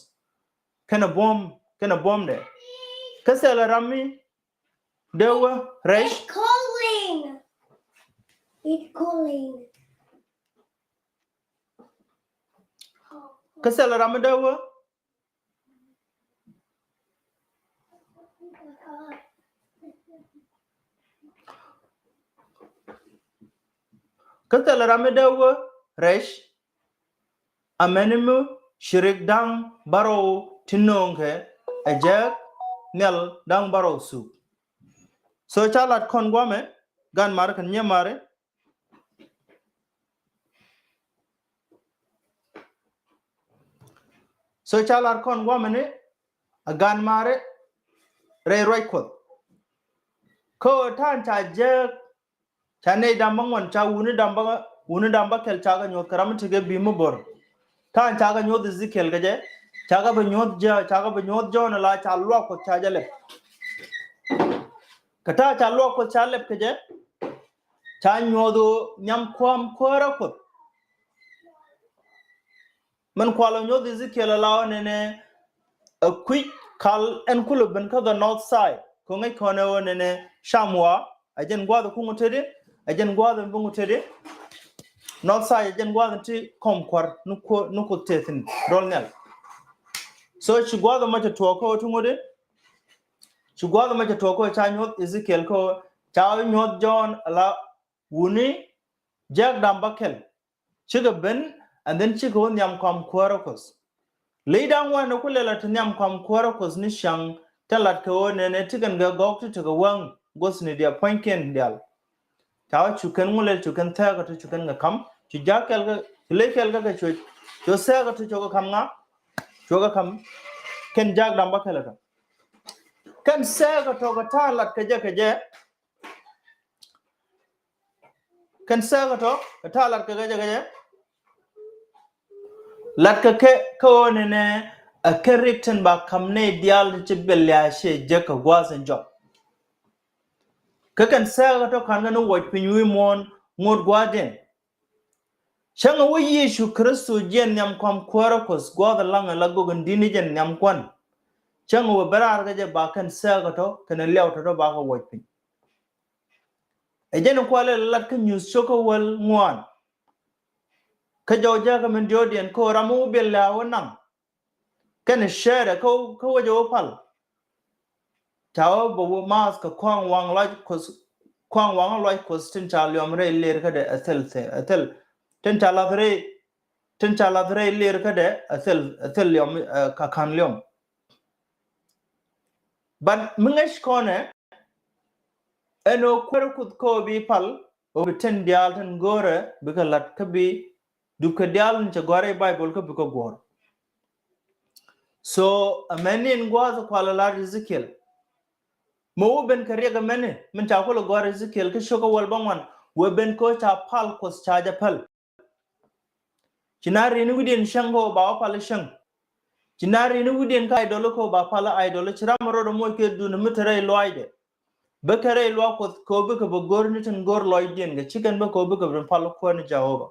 kɛnɛ buɔ̱m, kɛnɛ buɔ̱mdɛ. Kä thilɛ ram mi dee wä rɛc. It's calling. It's calling. Kä thilɛ ram mi dee wä. Kä thilɛ ram mi dee wä rɛc. Amäni mi ci rik da̱ŋ bärɔw ti nööŋkɛ ɛ jääk nhial da̱ŋ bärɔw thuk. So ca lat kɔn guamɛ, gan mari kɛn nyiɛ mari. So ca lat kɔn guamɛ ni a gan mari rɛy ruac Kuɔth. Kä ɣöö ta̱a̱n ca jääk Ca nɛy da̱ŋ bäŋuan, ca wuni da̱ŋ bä, wuni da̱ŋ bäkɛl ca kɛ nyuɔ̱th kɛ ram mi tekɛ bi̱i̱ mi bo̱r. Ta̱a̱ ca kɛ nyuɔ̱th Ezekiel kɛ jɛ, ca kɛ bi nyuɔ̱th jɛ, ca kɛ bi nyuɔ̱th Jɔ̱ɔ̱n ala ca luak Kuɔth ca jɛ lɛp. Kɛ ta̱a̱ ca luak Kuɔth ca lɛp kɛ jɛ, ca nyuɔ̱th ɣöö nhiam kɔam kuäärä Kuɔth. Min kualɛ nyuɔ̱th Ezekiel ala ɣöö nɛnɛ ɛ kui̱c kal ɛn kulɛ ben kä the north side. Kɛ ŋäc kɔnɛ ɣöö nɛnɛ camwa ɛ jɛn gua̱a̱th ɛ kuŋ teti, ɛ jɛn gua̱a̱th ɛ buŋ teti. North side ɛ jɛn gua̱a̱th ti kɔm kua̱r ni Kuoth, ni Kuoth teth in dɔl nhial. So ci gua̱a̱th ɛ mɔ cɛ tuɔɔk kä ɣöö ti ŋuti, ci gua̱a̱th ɛ mɔ cɛ tuɔɔk kä ɣöö ca nyuɔ̱th Ezekiel kä ɣöö ca nyuɔ̱th Jɔ̱ɔ̱n ala wuni jääk da̱ŋ bäkɛl. Cikɛ ben, and then cikɛ wä nhiam kɔam kuäärä Kuɔth. Ley da̱ŋ wanɛ ku lɛl a ti nhiam kɔam kuäärä Kuɔth ni ciaŋ, tin lat kɛ ɣöö nɛnɛ ti kɛn kɛ gɔ̱k ti tekɛ wäŋ guɔ̱thni diɛ puɔ̱nykiɛn diaal. Ca wä cu kɛn ŋu lɛl cu kɛn thɛɛk a ti cu kɛn kɛ ka̱m, cu ja̱a̱k kɛl kɛ, cu ley kɛl kɛ kɛ cuec, cu thɛɛk a ti cu kɛ ka̱m ŋa, cu kɛ ka̱m kɛn jääk da̱ŋ bäkɛl a ti. Kɛn thɛɛk a tɔ̱ kɛ ta̱a̱ lat kɛ jɛ kɛ jɛ, Kɛn sɛɛkɛ tɔ kɛ ta̱a̱ lat kɛ kɛ jɛ kɛ jɛ. Lat kɛ kɛ kä ɣöö nɛnɛ ɛ kɛ rik tin ba ka̱m nɛy diaal ti ci bɛl lia̱a̱ ciɛ jek kɛ gua̱a̱th in jɔk. Kä kɛn sɛɛkɛ tɔ ka̱n kɛ ni wuɔc piny wi̱i̱ muɔ̱ɔ̱n ŋot gua̱a̱thdiɛn. Cäŋɛ wä Yecu Kritho jiɛn nhiam kɔam kuäärä Kuɔth gua̱a̱th in laŋ in la gök in di̱t ni jɛn nhiam kuan. Cäŋɛ wä ben raar kɛ jɛ ba kɛn sɛɛkɛ tɔ kɛn liaw tɔ̱tɔ̱ ba kɛ wuɔc piny. Ɛ jɛn in kualɛ lat kä Nyuuth cio̱kä wäl ŋuan. Kä jɔw jäkä min diɔ̱ɔ̱kdiɛn kä ram mi wä biɛl lɛ a wä naŋ. Kɛn share kä, kä wä jɛ wä pal. Ca wä bä wä maath kɛ kɔaŋ waŋ lɔc Kuɔth, kɔaŋ waŋ lɔc Kuɔth tin ca liɔm rɛy lër kädɛ a thil, a thil. Tin ca lath rɛy, tin ca lath rɛy lër kädɛ a thil, a thil liɔm, eh, ka ka̱n liɔm. But mi ŋäc kɔnɛ ɛn ɣöö kuäärä Kuoth kä ɣöö bi pal, ɣöö bi tin diaal tin go̱o̱rɛ bikɛ la̱t kä bi dup kɛ diaal in cɛ gɔ̱a̱r i̱ Baibol kä bikɛ guɔ̱ɔ̱r. So amäni in gua̱a̱th kualɛ lar Ezekiel. Mi wä ben kɛ riɛk amäni min ca kulɛ gɔ̱a̱r Ezekiel kä cio̱kä wäl bäŋuan wä ben kä ca pal Kuɔth ca jɛ päl. Ci na rini wi̱diɛn cäŋ kɛ wä ba wä pal cäŋ. Ci na rini wi̱diɛn kä idol kɛ wä ba pal idol. Ci ram rot moc kɛ dun mi te rɛy luaacdɛ. Bä kɛ rɛy luaak Kuɔth kɛ wä bikɛ bä go̱r ni tin go̱r lɔcdiɛn kɛ ci kɛn bä kɛ wä bikɛ bä pal Kuäär ni Jehova.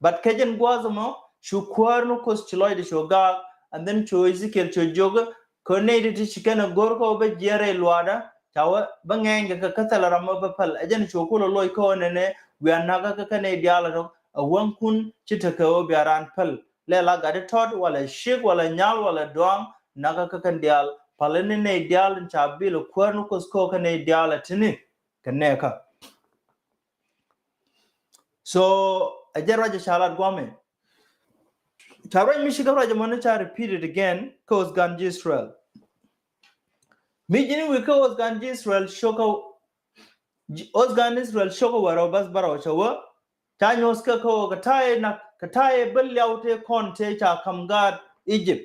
But kɛ jɛn gua̱a̱th mɔ cu Kuäär ni Kuɔth ci lɔcdɛ cu gaak, and then cu Ezekiel cu jiök kɛ nɛy ti ti ci kɛn a go̱r kɛ wä bä jiɛɛr rɛy luaakdä ca wä bä ŋɛɛny kɛ kɛ kä thil ram mɔ bä päl. Ɛ jɛn cu kulɛ loc kɛ wä nɛnɛ wiaa nakä kä kɛ nɛy diaal a tɔk a wäŋkun ci tekɛ wä bia raan päl. Lɛ la gat i̱ tɔt walɛ ciek walɛ nyal walɛ duaŋ nakä kä kɛn diaal pal ni nɛy diaal in ca bil Kuäär ni Kuɔth kɛ wä kɛ nɛy diaal a tini kɛ nɛɛkä. So ɛ jɛn ruac ɛ ca lat guamɛ. Ca ruac mi ci kä ruac ɛmɔ ni ca repeat it again kä Ɣɔth gan ji̱ Israel. Mi ji̱n wi̱i̱ kä Ɣɔth gan ji̱ Israel cio̱kä, Ɣɔth gan Israel cio̱kä wä rɛw bäth bärɔw cɛ wä ca nyuɔ̱th kɛ kä ɣöö kɛ ta̱yɛ nak kɛ ta̱yɛ bä liaw tëë kɔn tëë ca ka̱m gaat Egypt.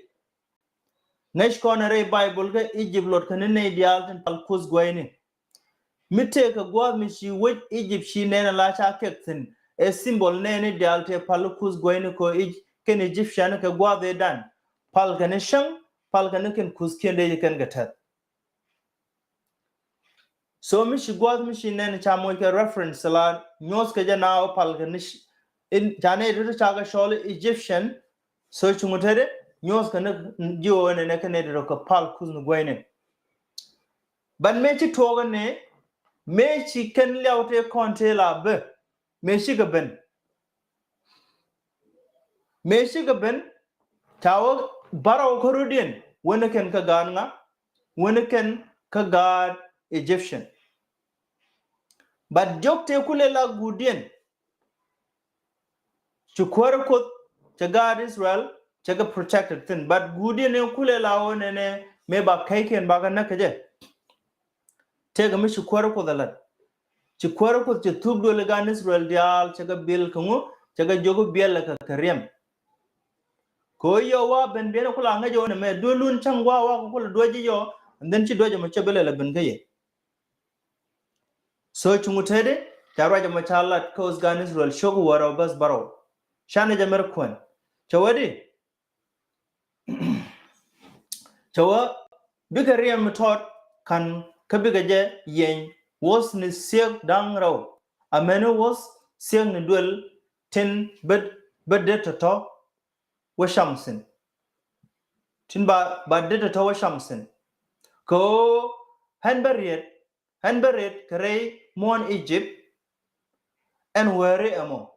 Ŋäc kɔn rɛy Baibol kä Egypt luɔt kɛn ni nɛy diaal tin pal Kuoth guäyni. Mi tëëkɛ gua̱a̱th mi ci wec Egypt ci nɛn ala ca kɛk thi̱n ɛ symbol nɛɛni diaal tëë pal Kuoth guäyni kɛ ɣöö Eg-, kɛn Egyptian kɛ gua̱a̱th ëëdan pal kɛn cäŋ pal kɛn kɛn kuthkiɛn dee jɛ kɛn kɛ tɛth. So mi ci gua̱a̱th mi ci nɛn ca moc kɛ reference la nyuɔ̱th kɛ jɛ na wä pal kɛ ni ci, in ca nɛy ti ti ca kɛ cɔl Egyptian. So cuŋ tɛt nyuɔ̱th kɛ ni ji̱ wä nɛnɛ kɛ nɛy ti ti kɛ pal kuth ni guäyni. But mëë ci tuɔɔk ni mëë ci kɛn liaw tëë kɔn tëë la bä. Mëë cikɛ ben. Mëë cikɛ ben ca wä bärɔw kä rutdiɛn wäni kɛn kä gaat ŋa, wäni kɛn kä gaat Egyptian. But diɔ̱k tëë kulɛ la guutdiɛn ci Kuäär Kuoth cɛ gaat Israel cɛ kɛ protected thi̱n. But guutdiɛn in kulɛ la wä nɛnɛ mëë ba kɛykiɛn ba kɛ näk kɛ jɛ. Tëëkɛ mi ci Kuäär Kuoth a lat. Ci Kuäär Kuoth cɛ thuk duël i̱ gan Israel diaal cɛ kɛ bil kɛ ŋu cɛ kɛ jiök i̱ biɛl kɛ kɛ riɛm. Kɛ ɣöö yɔ wa ben biɛn kula ŋäc ɣöö nɛ mɛ duëlun cäŋ gua̱a̱ wa kɛ kula duäc i̱ yɔ, and then ci duäc ɛmɔ cɛ bi lɛl a ben kä yɛ. So cuŋ tëëdi Ca ruac ɛmɔ ca lat kä Ɣɔth Gan Israel cio̱k wäl rɛw bäth bärɔw. Canɛ jɛ mɛr kuɛn. Cɛ wee di? Cɛ wee, bikɛ riɛm mi tɔt ka̱n kä bikɛ jɛ yiɛny Ɣɔth ni thiek da̱ŋ rɛw amäni Ɣɔth thiek ni duel tin bä, bä det tɔ̱tɔ̱ wä cam thi̱n. Tin ba, ba det tɔ̱tɔ̱ wä cam thi̱n. Kɛ ɣöö ɣän bä riet, ɣän bä riet kɛ rɛy muɔ̱ɔ̱n Egypt ɛn wääri ɛmɔ.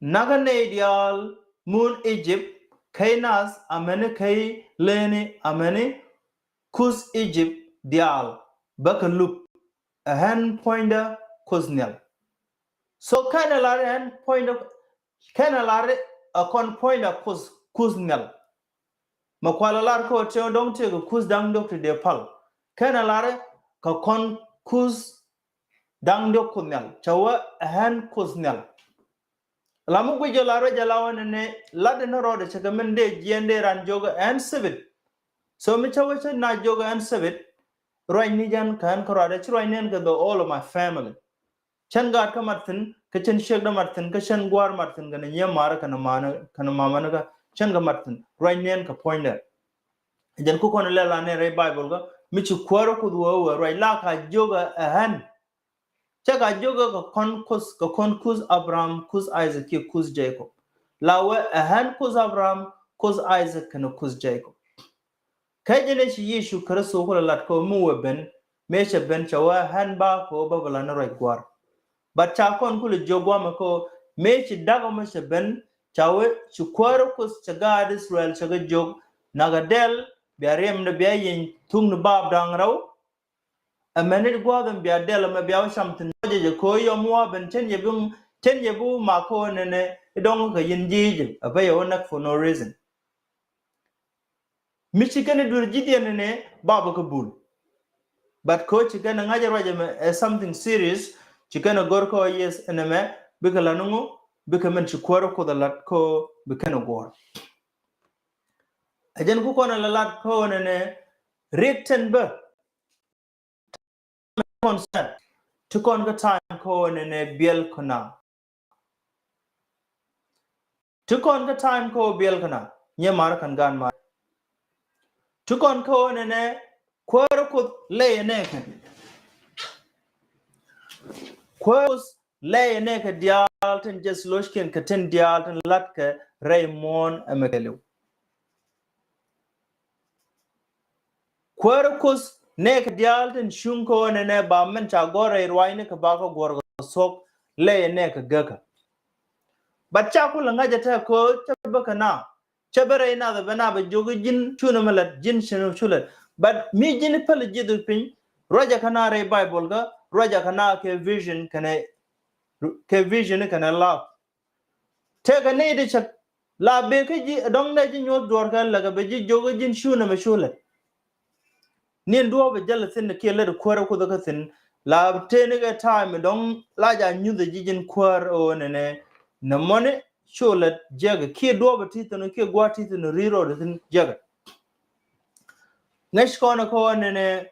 Nakä nɛy diaal muɔ̱ɔ̱n Egypt, key nath amäni key leni amäni kuth Egypt diaal bä kɛ lup, ɛ ɣän puɔ̱nydä Kuoth Nhial. So kɛnɛ lar ɛ ɣän puɔ̱nydä, kɛnɛ lar ɛ kɔn puɔ̱nydä Kuoth, Kuoth Nhial. Mɛ kualɛ lar kä ɣöö tëë dɔ̱ŋ tëë kɛ kuth da̱ŋ diɔ̱k ti dee pal. Kɛnɛ lar ɛ kɛ kɔn kuth da̱ŋ diɔ̱k Kuoth Nhial. Cɛ wee ɛ ɣän Kuoth Nhial. La mi guic jɛ la ruac jɛ la wä nɛnɛ, lat in rɔɔdɛ cɛ kɛ min dee jiɛn dee ran jiök ɛ ɣän sibit. So mi cä wä cä na jiök ɛ ɣän sibit, ruac ni jɛn kɛ ɣän kärɔadɛ, ci ruac ni ɣän kɛ the all of my family. Cän gaat kä mat thi̱n, kä cän ciekdä mat thi̱n, kä cän gua̱a̱r mat thi̱n, kɛnɛ nyiee maarä, kɛnɛ maanä, kɛnɛ mamanä kä, cän kä mat thi̱n, ruac ni ɣän kɛ puɔ̱nydɛ. Jɛn ku kɔn lɛ la nɛ rɛy Bible kä, mi ci kuäärä Kuoth wee wee ruac la ka jiök ɛ ɣän. Cä ka jiök ɛ kɛ kɔn kuth, kɛ kɔn kuth Abraham, kuth Isaac kiɛ kuth Jacob. La wee ɛ ɣän kuth Abraham, kuth Isaac kɛnɛ kuth Jacob. Kä jɛn ɛ ci Yecu Kritho kulɛ lat kɛ ɣöö mi wee ben, mëë cɛ ben cɛ wee ɣän ba kɛ ɣöö bä bi la ni ruac gua̱a̱r. But ca kɔn kulɛ jiök gua̱a̱mɛ kɛ ɣöö mëë ci da̱k ɛmɔ cɛ ben, ca wee ci kuäärä Kuoth cɛ gaat Israel cɛ kɛ jiök, nakä dɛl bia riɛmdɛ bia yiɛny thuk ni baap da̱ŋ rɛw. Amäni gua̱a̱th ɛn bia dɛl ɛmɛ bia wä cam thi̱n. Jɛ jɛ kɛ ɣöö yɔm wä ben cɛn yɛ bi, cɛn yɛ bi wä mak kɛ ɣöö nɛnɛ i̱ dɔ̱ŋ kɛ yɛn ji̱ Egypt, a bä yɛ wä näk for no reason. Mi ci kɛn i̱ duer ji̱ diɛn nɛnɛ ba bä kɛ bul. But kɛ ɣöö ci kɛn i̱ ŋa̱c i̱ ruac ɛmɛ ɛ something serious, ci kɛn i̱ gör kɛ ɣöö yes ɛn ɛmɛ bikɛ la ni ŋu, bikɛ min ci kuäärä Kuoth ɛ lat kɛ ɣöö bi kɛn i̱ guɔ̱ɔ̱r. Ɛ jɛn ku kɔn ɛ la lat kɛ ɣöö nɛnɛ riɛk tin bä kɔn sɛt ti kɔn kä time kɛ ɣöö nɛnɛ biɛl kɔn na. Ti kɔn kä time kɛ ɣöö biɛl kɔn na. Nyɛ mar kɛn gaan mar. Ti kɔn kɛ ɣöö nɛnɛ kuäärä Kuoth lɛy ɛ nɛɛkɛ. Kuäärä Kuoth lɛy ɛ nɛɛkɛ diaal tin jɛ lo̱ckiɛn kɛ tin diaal tin latkɛ rɛy muɔ̱ɔ̱n ɛmɛ kɛɛliw. Kuäärä Kuoth nɛɛkɛ diaal tin cuŋ kɛ ɣöö nɛnɛ ba min ca gɔ̱r rɛy ruacni kɛ ba kɛ guɔ̱r kɛ thuɔ̱k lɛy ɛ nɛɛkɛ gäkä. But ca kulɛ ŋa̱c ɛ tɛk kɛ ɣöö cä bä kɛ na, cä bä rɛy nath ɛ bä na bɛ jiök i̱ ji̱n cunɛ mi lät, ji̱n cunɛ cu lät. But mi ji̱n i̱ päl i̱ ji̱th i̱ piny, ruacɛ kɛ na rɛy Bible kä, ruacɛ kɛ na kɛ vision kɛnɛ, kɛ vision kɛnɛ lap. Tëëkɛ nɛy ti cäk la bëë kä ji̱ dɔ̱ŋ dee ji̱ nyuɔ̱th duɔ̱ɔ̱r kɛ läk ɛ bɛ ji̱ jiök i̱ ji̱n cunɛ mi cu lät. Ni̱n duɔ̱ɔ̱p ɛ jäl ɛ thi̱n kiɛ lät ɛ kuäärä Kuoth ɛ kä thi̱n la tëëni kɛ time ɛ dɔ̱ŋ la ja nyuth ɛ ji̱ ji̱n kuäär ɛ ɣöö nɛnɛ nɛ mɔni cu lät jiäkɛ kiɛ duɔ̱ɔ̱p ɛ ti thi̱n kiɛ gua̱a̱r ti thi̱n ri̱i̱r rɔɔdɛ thi̱n jiäkɛ. Ŋäc kɔn ɛ kɛ ɣöö nɛnɛ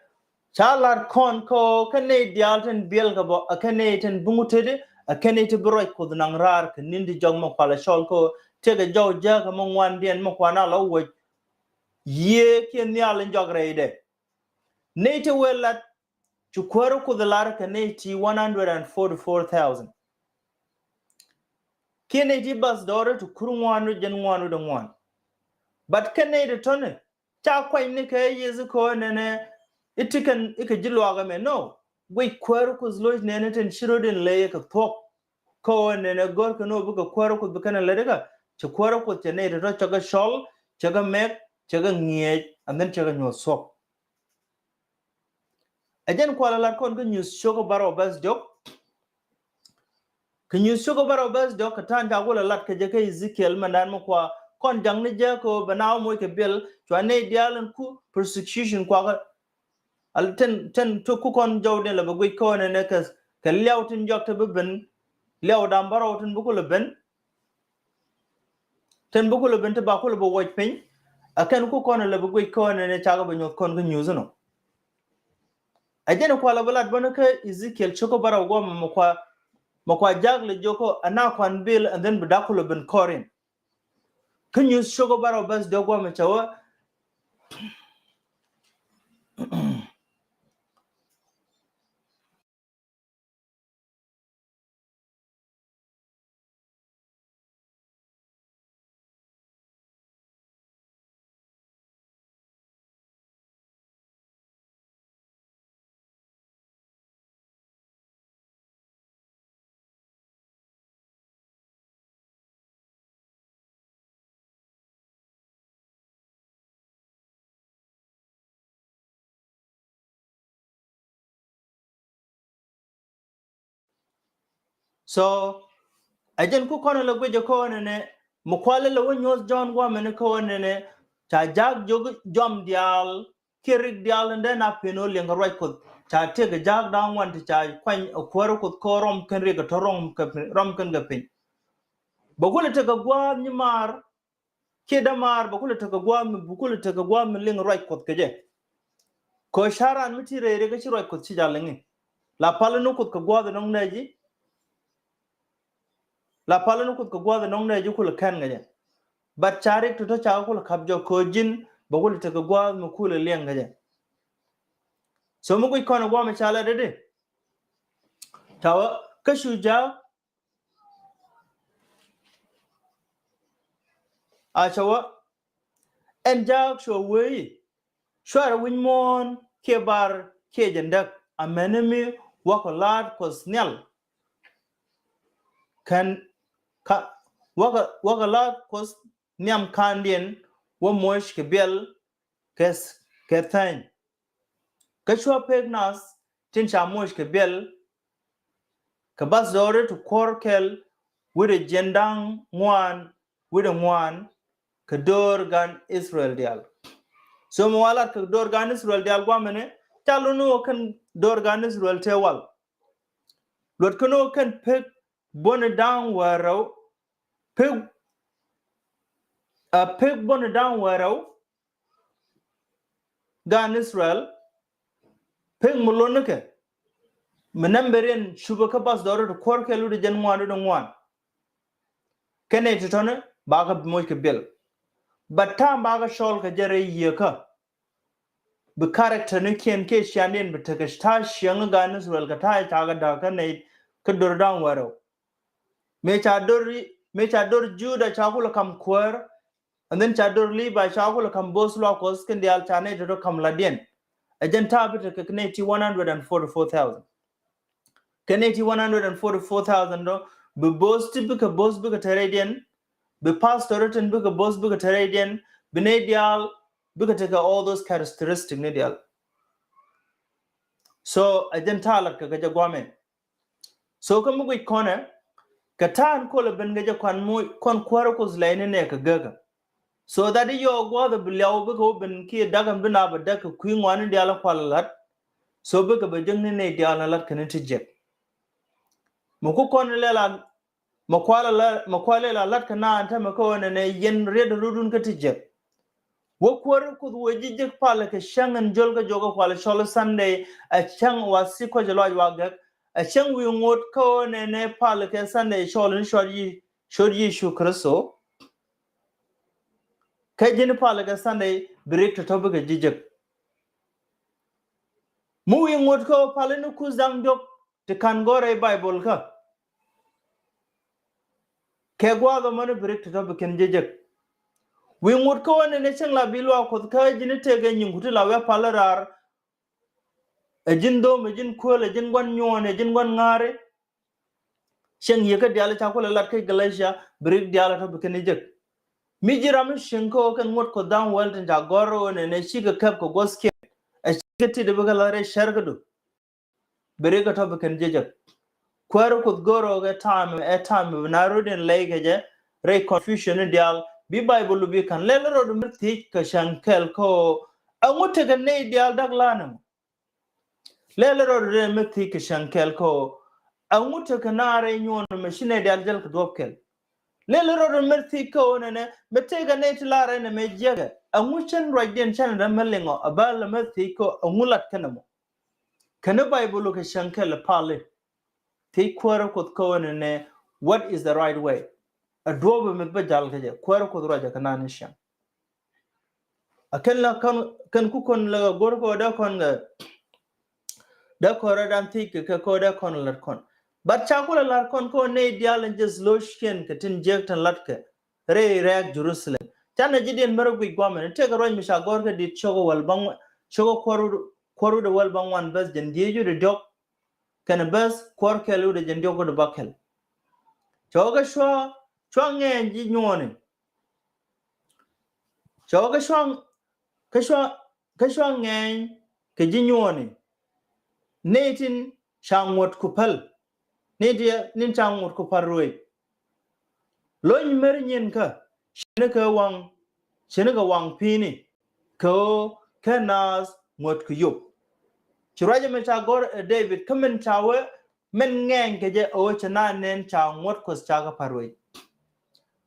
ca lat kɔn kɛ ɣöö kä nɛy diaal tin biɛl kɛ bä ɛ kä nɛy tin bi ŋut tetdi ɛ kä nɛy ti bi ruac Kuoth naŋ raar kɛ ni̱n ti jɔk mɛ kualɛ cɔl kɛ ɣöö tëëkɛ jɔw jääkä mɛ ŋuandiɛn mɛ kuan a lɔ wuɔc. Yiëë kiɛ nhial in jɔak rɛydɛ. Nɛy ti wëë lat ci kuäärä Kuoth lar kɛ nɛy ti one hundred and forty-four thousand. Kiɛ nɛy ti bath dɔɔrä ti kur ŋuan wi̱c jɛn ŋuan wi̱c dɛ ŋuan. But kɛ nɛy ti tɔ̱ni ca kuany ni kɛ Yecu kɛ ɣöö nɛnɛ i̱ ti kɛn i̱ kɛ ji̱ luaak ɛmɛ. No. Guic kuäärä Kuoth lo̱c nɛnɛ tin ci rot in ley kɛ thuɔ̱k. Kɛ ɣöö nɛnɛ gör kɛ ni ɣöö bikɛ kuäärä Kuoth bi kɛn ɛ lät ikä, ci kuäärä Kuoth cɛ nɛy tɔ̱tɔ̱ cɛ kɛ cɔl, cɛ kɛ mɛk, cɛ kɛ ŋiɛc, and then cɛ kɛ nyuɔ̱th thuɔ̱k. Ɛ jɛn kualɛ lat kɔn kä Nyuuth cio̱kä bärɔw bäth diɔ̱k. Kä Nyuuth cio̱kä bärɔw bäth diɔ̱k kɛ ta̱a̱n ca kulɛ lat kɛ jɛ kä Ezekiel mɛndan mi kua kɔn jaŋni jɛ kɛ ɣöö bɛ na wä moc kɛ biɛl cua nɛy diaal in ku persecution kuakä. Al tin, tin tuk ku kɔn jɔwdiɛn lɛ bɛ guic kɔn ɛnɛ kɛ, kɛ liaw tin jɔk ti bi ben, liaw da̱ŋ bärɔw tin bi kulɛ ben. Tin bi kulɛ ben ti ba kulɛ bɛ wuɔc piny. Ɛ kɛn ku kɔn lɛ bɛ guic kɔn ɛnɛ cakɛ bɛ nyuɔth kɔn kä Nyuuth inɔ. Ɛ jɛn kualɛ bi lat bäni kä Ezekiel cio̱kä bärɔw guɔmɛ mɛ kua, mɛ kua jak lɛ jiök kä ana kuan bil and then bi da̱k kulɛ ben kɔrin. Kä nyuth cio̱kä bärɔw bäth diɔ̱k guɔmɛ cɛ wä. So ɛ jɛn ku kɔn lɛ guic ɛ kä ɣän ɛnɛ, mi kualɛ lɛ wä nyuɔth Jɔ̱ɔ̱n guamɛni kä ɣän ɛnɛ, ca jak jiök jɔam diaal kiɛ rik diaal in dee na pen ɣä liɛŋ kɛ ruac Kuɔth, ca tëk ɛ jak da̱ŋ wan ti ca kuany ɛ kuäär Kuɔth kä rɔm kɛn rik ɛ tɔ̱ rɔm kɛ piny, rɔm kɛn kɛ piny. Bɛ kulɛ tekɛ gua̱a̱th nyimaar kiɛ dämaar, bɛ kulɛ tekɛ gua̱a̱th mi, bɛ kulɛ tekɛ gua̱a̱th mi liŋ ruac Kuɔth kɛ jɛ. Kɛ ɣöö ca raan mi ti rɛy rik kä ci ruac Kuɔth ci jal liŋi. La pal ni Kuɔth kɛ gua̱a̱th in nɔŋ nɛɛci. La pal ni Kuɔth kɛ gua̱a̱th in nɔŋ nɛɛci kulɛ kɛn kɛ jɛ. But ca rik tɔ̱tɔ̱ ca kulɛ ka̱p jɔk kɛ ɣöö ji̱n bɛ kulɛ tekɛ gua̱a̱th mi kulɛ liɛŋ kɛ jɛ. So mi guic kɔn ɛ gua̱a̱th mi ca lɛ dee dee. Ca wä kä cu jak A cɛ wä, ɛn jak cuɛ wee i̱, cuarɛ wi̱ny muɔ̱ɔ̱n kiɛ bar kiɛ jɛn däk, amäni mi wäkɛ la̱a̱t Kuɔth Nhial. Kɛn ka, wäkɛ, wäkɛ la̱a̱t Kuɔth nhiam ka̱ndiɛn wä moc kɛ biɛl kɛ, kɛ thäny. Kä cua pek nath tin ca moc kɛ biɛl kɛ bath dɔɔri ti kuɔr kɛl wi̱cdɛ jiɛn da̱ŋ ŋuan wi̱cdɛ ŋuan kɛ do̱r gan Israel diaal. So mi wa lat kɛ do̱r gan Israel diaal guamɛni, ca luni wä kɛn do̱r gan Israel tëë wal. Luɔt kɛn wä kɛn pek buɔ̱ni da̱ŋ wäl rɛw, pek, a pek buɔ̱ni da̱ŋ wäl rɛw, gan Israel, pek mi lo̱n nikɛ, mi nɛmbɛriɛn cupɛ kä bath dɔɔri ti kuɔr kɛl wi̱cdɛ jiɛn ŋuan wi̱cdɛ ŋuan. Kɛn nɛy ti tɔ̱ni bakɛ moc kɛ biɛl. But ta̱a̱ bakɛ cɔl kɛ jɛ rɛy yiëëkä. Bi character ni kiɛn kiɛ ciandiɛn bi tekɛ ta̱a̱ ciɛŋ gan Israel kɛ ta̱a̱ cakɛ da̱k kä nɛy kä do̱r da̱ŋ wäl rɛw. Mëë ca do̱r, mëë ca do̱r Juda ca kulɛ kam kuäär, and then ca do̱r Levi ca kulɛ kam bo̱o̱th luaak Kuɔth kɛn diaal ca nɛy tɔ̱tɔ̱ kam la̱tdiɛn. Ɛ jɛn ta̱a̱ bi tekɛ kɛ nɛy ti one hundred and forty-four thousand. Kɛ nɛy ti one hundred and forty-four thousand dɔ, bi bo̱o̱th ti bikɛ bo̱o̱th bikɛ te rɛydiɛn, bi pastor tin bikɛ bo̱o̱th bikɛ te rɛydiɛn, bi nɛy diaal bikɛ tekɛ all those characteristic ni diaal. So ɛ jɛn ta̱a̱ lat kɛ kɛ jɛ guamɛ. So kä mi guic kɔnɛ, kɛ ta̱a̱n kolɛ ben kɛ jɛ kuan moc kɔn kuäärä Kuoth lɛy ni nɛ kɛ gäkä. So that i̱ yɔɔk gua̱a̱th ɛ bi liaw bikɛ wä ben kiɛ da̱k ɛn bi na bɛ da̱k kɛ kui̱ ŋuani diaal ɛ kual ɛ la̱t. So bikɛ bɛ jek ni nɛy diaal ɛ la̱t kɛn ti jek. Mi ku kɔn lɛ la, mi kual ɛ la, mi kual lɛ la la̱t kɛ naan täämɛ kä ɣöö nɛnɛ yɛn riet rudun kä ti jek. Wä kuäär Kuoth wä ji̱ jek palɛ kɛ cäŋ in jol kä jɔkä kual cɔl Sunday, a cäŋ wa si kɔc lɔc wa gɛk, a cäŋ wi̱i̱ ŋot kä ɣöö nɛnɛ palɛ kɛ Sunday cɔl in cɔl Yi-, cɔl Yecu Kritho. Kä ji̱n palɛ kɛ Sunday bi rik tɔ̱tɔ̱ bikɛ ji̱ jek. Mi wi̱i̱ ŋot kä ɣöö palɛ ni kuth da̱ŋ diɔ̱k ti ka̱n gɔ̱r rɛy Baibol kä. Kɛ gua̱a̱th ɛmɔni bi rik tɔ̱tɔ̱ bi kɛn ji̱ jek. Wi̱i̱ ŋot kä ɣöö nɛnɛ cäŋ la bi luaak Kuɔth kä ji̱n i̱ tëëk ɛ nyiŋ ku ti la wi̱i̱ a pal raar. Ɛ ji̱n dho̱o̱m, ɛ ji̱n kuäl, ɛ ji̱n gua̱n nyuɔɔn, ɛ ji̱n gua̱n ŋa̱ri. Cäŋ yieekä diaal ca kulɛ lat kä Galatia bi rik diaal ɛ tɔ̱ bi kɛn ji̱ jek. Mi ji̱ ram mi cieŋ kä ɣöö kɛn ŋot Kuɔth da̱ŋ wäl tin ca gɔ̱r ɣöö nɛnɛ cikɛ käp kɛ guɔ̱thkiɛn. Ɛ cikɛ tit ɛ bikɛ la̱th rɛy cär kädu. Bi rik ɛ tɔ̱ bi kɛn ji̱ jek. Kuäär Kuoth go̱o̱r ɣöö kɛ time, ɛ time bi na rot in lɛy kɛ jɛ rɛy confusion ni diaal. Bi Baibol bi ka̱n lɛl rot mi thiec kɛ cäŋ kɛl kä ɣöö ɛŋu tekɛ nɛy diaal da̱k la̱a̱n ɛmɔ. Lɛl rot in mi thiec kɛ cäŋ kɛl kä ɣöö ɛŋu tekɛ naar rɛy nyuɔn ɛmɛ ci nɛy diaal jäl kɛ duɔ̱p kɛl. Lɛl rot in mi thiec kä ɣöö nɛnɛ mi tekɛ nɛy ti la̱a̱r ɛn ɛmɛ jiäkɛ ɛŋu cän ruacdiɛn cän rɛm mi liŋɔ ɛ bä lɛ mi thiec kä ɣöö ɛŋu lat kɛn ɛmɔ. Kɛn ni Baibol kɛ cäŋ kɛl pali. Thiec kuäärä Kuoth kä ɣöö nɛnɛ, what is the right way? Ɛ duɔ̱ɔ̱p mi bä jal kä jɛ, kuäärä Kuoth ruacɛ kä naan ni cäŋ. A kɛn la kɔn, kɛn ku kɔn la go̱r kɛ ɣöö dee kɔn kɛ, dee kɔn rɔ dan thiec kɛ kɛ kɛ ɣöö dee kɔn lat kɔn. But ca kulɛ lat kɔn kɛ ɣöö nɛy diaal in jɛ lo̱c ciɛn kɛ tin jiäk tin lat kɛ rɛy rɛɛk Jerusalem. Canɛ ji̱ diɛn mɛrɛ guic guamɛn, tëëkɛ ruac mi ca gɔ̱r kä dit cio̱k wäl bäŋ, cio̱k kuäär, kuäär wi̱cdɛ wäl bäŋuan bäth jiɛn dhieec wi̱cdɛ diɔ̱k, kɛnɛ bäth kuäär kɛl wi̱cdɛ jiɛn diɔ̱k wi̱cdɛ bäkɛl. Cɔkɛ cua, cua ŋɛɛny ji̱ nyuɔɔni. Cɔkɛ cua, kä cua, kä cua ŋɛɛny kɛ ji̱ nyuɔɔni. Nɛy tin ca ŋuɔ̱t ku päl. Nɛy tin, nɛy tin ca ŋuɔ̱t ku päl ruëëc. Lo̱ny mer nyin kä, ce̱tnikɛ waŋ, ce̱tnikɛ waŋ pi̱i̱ni, kɛ ɣöö kɛ naath ŋuɔ̱t kɛ yop. Ci ruacɛ min ca gɔ̱r ɛ David, kä min ca wee, min ŋɛɛny kɛ jɛ ɣöö cɛ naath nɛn ca ŋuɔ̱t Kuɔth ca kɛ päl ruëëc.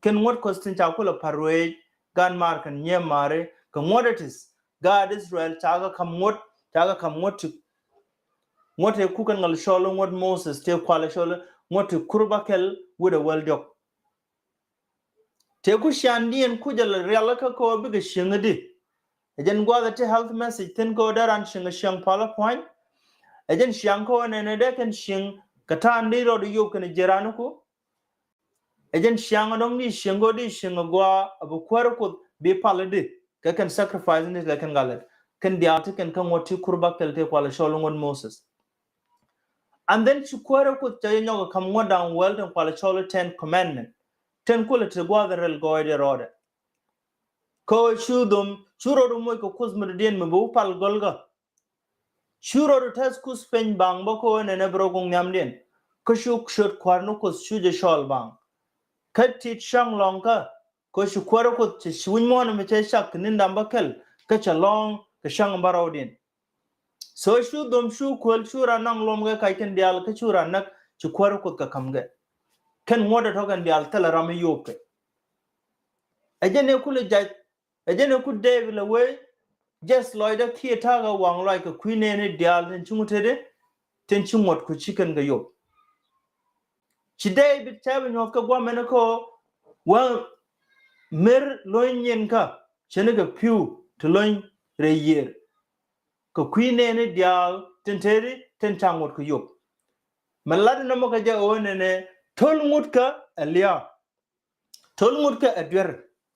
Kɛn ŋuɔ̱t Kuɔth tin ca kulɛ päl ruëëc, gan maar kɛn nyiee maari, kɛ ŋuɔ̱t ɛ ti̱th. Gaat Israel ca kɛ ka̱m ŋuɔ̱t, ca kɛ ka̱m ŋuɔ̱t ti, ŋuɔ̱t tëë kukɛn ŋäl cɔl ŋuɔ̱t Moses, tëë kualɛ cɔl ŋuɔ̱t ti kur bäkɛl wi̱cdɛ wäl diɔ̱k. Tëë ku ciaaŋdiɛn ku jɛ lɛ rialikä kɛ ɣöö bikɛ cieŋ i̱di. Ɛ jɛn gua̱a̱th ɛ ti health message thi̱n kɛ ɣöö dee raan cieŋ ɛ cieŋ pal ɛ pua̱ny. Ɛ jɛn ciaŋ kɛ ɣöö nɛnɛ dee kɛn cieŋ kɛ ta̱a̱n di rɔɔd yop kɛnɛ ji̱ raan iku. Ɛ jɛn ciaŋ ɛ dɔ̱ŋ di cieŋ kɛ ɣöö di cieŋ ɛ gua̱a̱ ɛ bi kuäär Kuoth bi pal i̱di. Kɛ kɛn sacrifice ni lɛ kɛn gat lät. Kɛn diaal ti kɛn kä ŋuɔ̱t ti kur bäkɛl ti kualɛ cɔl ŋuɔ̱t Moses. And then ci kuäärä Kuoth ca jɛ nyɔk ɛ ka̱m ŋuɔ̱t da̱ŋ wäl tin kualɛ cɔl i̱ ten commandment. Tin kulɛ ti gua̱a̱th in rɛl gɔɔydɛ rɔɔdɛ. Kä cu dhom, cu rɔɔdu moc kɛ Kuoth mi dɔ̱diɛn mi bi wä pal gɔlkä. Cu rɔɔdu tɛth kuth piny baŋ bä kä ɣöö nɛnɛ bi rɔ guŋ nhiamdiɛn. Kä cu ciöt kua̱r ni Kuoth cu jɛ cɔɔl baŋ. Kä tit cäŋ lɔ̱ŋkä, kä ci kuäärä Kuoth ci, ci wi̱c muɔ̱ɔ̱n mi cɛ cak kɛ ni̱n da̱ŋ bäkɛl, kä cɛ lɔ̱ŋ kɛ cäŋ bärɔwdiɛn. So cu dhom cu kuäl cu raan naŋ luɔm kɛ kac kɛn diaal kä cu raan näk ci kuäärä Kuoth kɛ ka̱m kɛ. Kɛn ŋuɔ̱t ɛ tɔ̱ kɛn diaal thilɛ ram mi yop kɛ. Ɛ jɛn ɛ kulɛ jac, ɛ jɛn ɛ ku David lɛ wee, jɛth lɔcdä kiɛ ta̱a̱ kɛ waŋ lɔc kɛ kui̱ nɛɛni diaal tin ci ŋut tetdi, tin ci ŋuɔ̱t ku ci kɛn kɛ yop. Ci David cɛ bi nyuɔ̱th kɛ gua̱mɛn kä wä mer lo̱ny nyin kä ce̱tnikɛ pi̱w ti lo̱ny rɛy yiër. Kɛ kui̱ nɛɛni diaal tin tetdi tin ca ŋuɔ̱t kɛ yop. Mɛ lat nɔmɔ kɛ jɛ ɣöö nɛnɛ to̱l ŋut kä ɛ lia̱a̱. To̱l ŋut kä ɛ duer.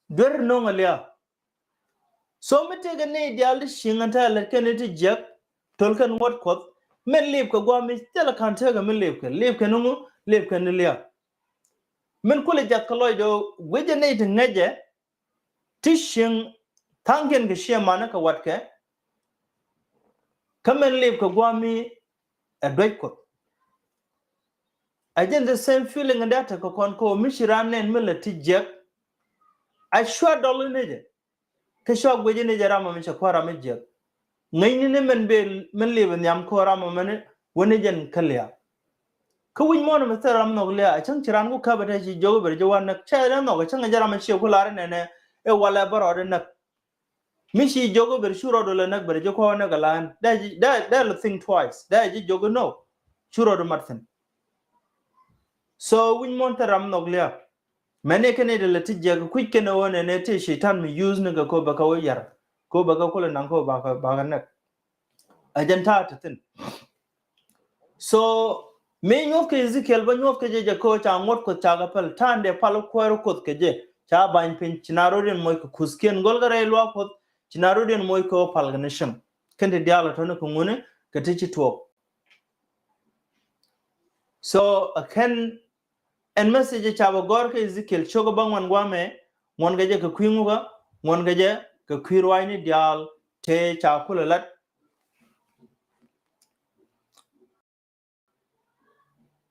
Duer no̱o̱ŋ ɛ lia̱a̱. So mi tëëkɛ nɛy diaal ti cieŋ ɛn tɛ̈ lät kɛn ti jiäk, to̱l kɛn ŋuɔ̱t Kuɔth, min lip kɛ gua̱a̱ mi thilɛ ka̱n tëëkɛ mi lip kɛ, lip kɛn ŋu, lip kɛn ni lia̱a̱. Min kulɛ jath kɛ lɔcdɛ ɣöö guicɛ nɛy ti ŋäcɛ, ti cieŋ tha̱a̱ŋkiɛn kɛ ciɛ manikɛ watkɛ, kä min lip kɛ gua̱a̱ mi ɛ duec Kuɔth. Ɛ jɛn the same feeling in dee tekɛ kɔn kä ɣöö mi ci raan nɛn mi lät ti jiäk. A cua dɔl in jɛ. Kä cua guic in jɛ ram mi cɛ kuäär ram mi jiäk. Ŋäcni ni min ben min lip in nhiam kä ram mi ni wä ni jɛn kä lia̱a̱. Kä wi̱c muɔ̱ɔ̱n mi thil ram nhɔk lia̱a̱, a cäŋ ci raan ku käp a te ci jiök i̱ ber ji̱ wä näk. Cɛ raan nhɔk, a cäŋ jɛ ram mi ciɛ ku lar in nɛnɛ, i̱ walɛ bä rɔɔd in näk. Mi ci jiök i̱ ber cu rɔɔdu lɛ näk, ber ji̱ kuɔ̱k näk ala ɣän. Dee ji̱, dee, dee lɛ think twice. Dee ji̱ jiök i̱ no. Cu rɔɔdu mat thi̱n. So wi̱ny muɔ̱n thil ram nhɔk lia̱a̱. Mɛn i̱ kɛn i̱ dee lɛ ti jiäk kui̱c kɛn ɛ ɣöö nɛnɛ ti Cɛytan mi use ni kɛ ko̱ bɛ kɛ wä yar. Ko̱ bɛ kɛ kulɛ naŋ ko̱ bakɛ, bakɛ näk. Ɛ jɛn ta̱a̱ ti thi̱n. So mi nyuɔ̱th kɛ Ezekiel bä nyuɔ̱th kɛ jɛ jɛ kä ca ŋuɔ̱t Kuoth ca kɛ päl, ta̱a̱n dee pal kuäär Kuoth kɛ jɛ. Ca ba̱ny piny, ci na rɔ̱diɛn moc kɛ kuthkiɛn, gɔl kɛ rɛy luaak Kuoth, ci na rɔ̱diɛn moc kɛ ɣöö pal kɛ ni cieŋ. Kɛn ti diaal ɛ tɔ̱ni kɛ ŋuni kɛ ti ci tuɔɔk. So ɛ kɛn ɛn message ca bä gɔ̱r kɛ Ezekiel cio̱k bä ŋuan guamɛ, ŋuan kɛ jɛ kɛ kui̱ ŋukä, ŋuan kɛ jɛ kɛ kui̱ ruaacni diaal tëë ca kulɛ lat.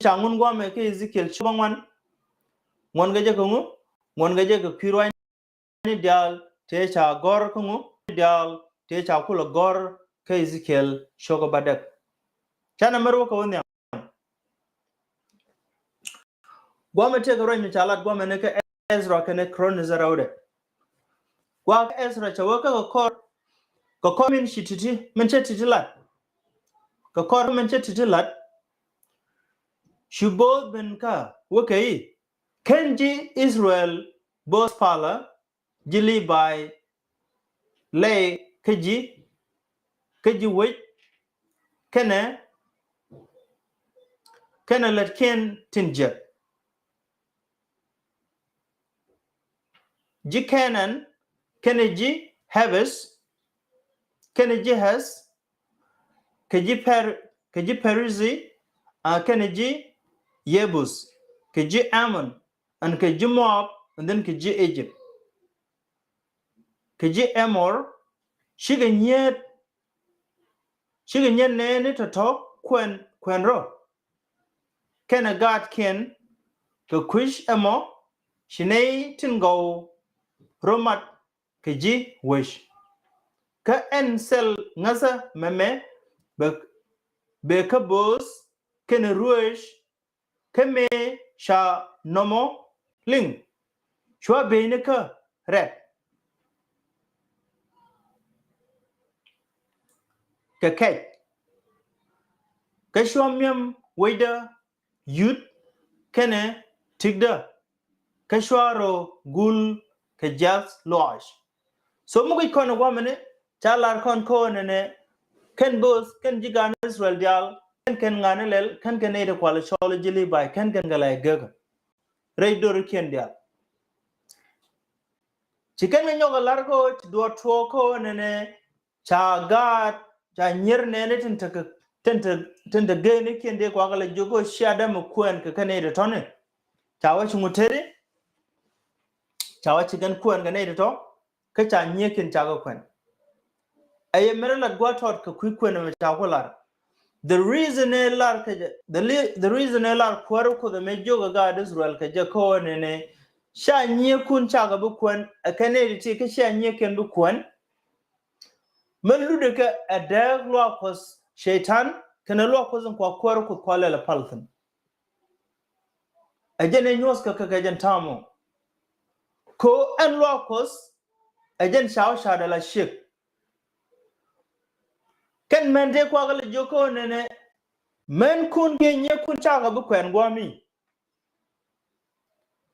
Ca ŋun guamɛ kɛ Ezekiel cio̱k bä ŋuan, ŋuan kɛ jɛ kɛ ŋu, ŋuan kɛ jɛ kɛ kui̱ ruaacni diaal tëë ca gɔ̱r kɛ ŋu, diaal tëë ca kulɛ gɔ̱r kɛ Ezekiel cio̱k bä däk. Canɛ mɛr wä kɛ wä nhiam. Guamɛ tëëkɛ ruac mi ca lat guamɛ ni kä Ezra kɛnɛ Chronicles rɛwdɛ. Gua̱a̱k Ezra cɛ wä kä kɛ kɔr, kɛ kɔr min ci ti̱ti̱, min cɛ ti̱ti̱ lat. kɛ kɔr mɛn cɛ ti̱ti̱ la̱t. Cu bo̱o̱th ben kä wä kɛ i̱, /ken ji̱ Israel bo̱o̱th palä, ji̱ Libai lɛy kä ji̱, kä ji̱ wec, kɛnɛ, kɛnɛ lätkiɛn tin jiäk. Ji̱ Kenan, kɛnɛ ji̱ Hɛbɛth, kɛnɛ ji̱ Hɛth, kɛ ji̱ Pɛr-, kɛ ji̱ Pɛrizi, a kɛnɛ ji̱ Yɛbuth, kɛ ji̱ Amɔn, ɛn kɛ ji̱ Moab, and then kɛ ji̱ Egypt. Kɛ ji̱ Ɛmɔr, cikɛ nyiet, cikɛ nyiet nɛɛni tɔ̱tɔ̱ kuɛn, kuɛn rɔ. Kɛnɛ gaatkiɛn kɛ Kuc ɛmɔ, ci nɛy tin gɔw rɔ mat kɛ ji̱ wec. Kä ɛn thil ŋäthä mɛmɛ bɛ, bɛ kä bo̱o̱th kɛnɛ ruëëc, kä mëë ca nɔmɔ liŋ, cua beyni kä rɛk kɛ kɛc, kä cua mi̱em wecdä yut kɛnɛ ti̱kdä, kä cua rɔ gul kɛ jiath lɔaac. So mi guic kɔn ɛ gua̱mɛni, ca lar kɔn kɛ ɣöö nɛnɛ, /ken bo̱o̱th, /ken ji̱ gaan Israel diaal, /ken kɛn ŋa̱ni lɛl, /ken kɛn nɛy ti kual cɔl ji̱ Libai, /ken kɛn kɛ la ɛ gekä rɛy dörikiɛn diaal. Ci kɛn kɛ nyɔk ɛ lar kɛ ɣöö ci duɔt tuɔɔk kɛ ɣöö nɛnɛ, ca gaat, ca nyier nɛɛni tin te, tin te, tin te gɛɛnikiɛn dee kuakä lɛ jiök kɛ ɣöö cia dämɛ kuɛn kɛ kɛn nɛy ti tɔ̱ni. Ca wä ci ŋut teti, ca wä ci kɛn kuɛn kɛ nɛy ti tɔ̱, kä ca nyieekiɛn ca kɛ kuɛn. Ɛ yɛ mɛrɛ lat gua̱a̱th tɔt kɛ kui̱ kuɛn ɛmɛ ca ku lar. The reason ɛ lar kɛ jɛ, the li-, the reason ɛ lar kuäär Kuoth ɛmɛ jiök ɛ gaat Israel kɛ jɛ kɛ ɣöö nɛnɛ, cia nyiekun ca kɛ bi kuɛn, ɛ kɛn nɛy ti ti kä cia nyieekiɛn bi kuɛn. Mi lutdɛ kɛ ɛ dääk luaak Kuɔth Cɛy-tan kɛnɛ luaak Kuɔth in kua kuäär Kuoth kua lɛl ɛ pal thi̱n. Ɛ jɛn ɛ nyuɔ̱th kɛ kɛ kɛ jɛn ta̱a̱m ɔ. Kɛ ɣöö ɛn luaak Kuɔth ɛ jɛn ca wä ca dee la ciek. Kɛn mɛn tëë kuakä lɛ jiök kɛ ɣöö nɛnɛ, mɛnkun kiɛ nyiekun ca kɛ bi kuɛn gua̱a̱mi.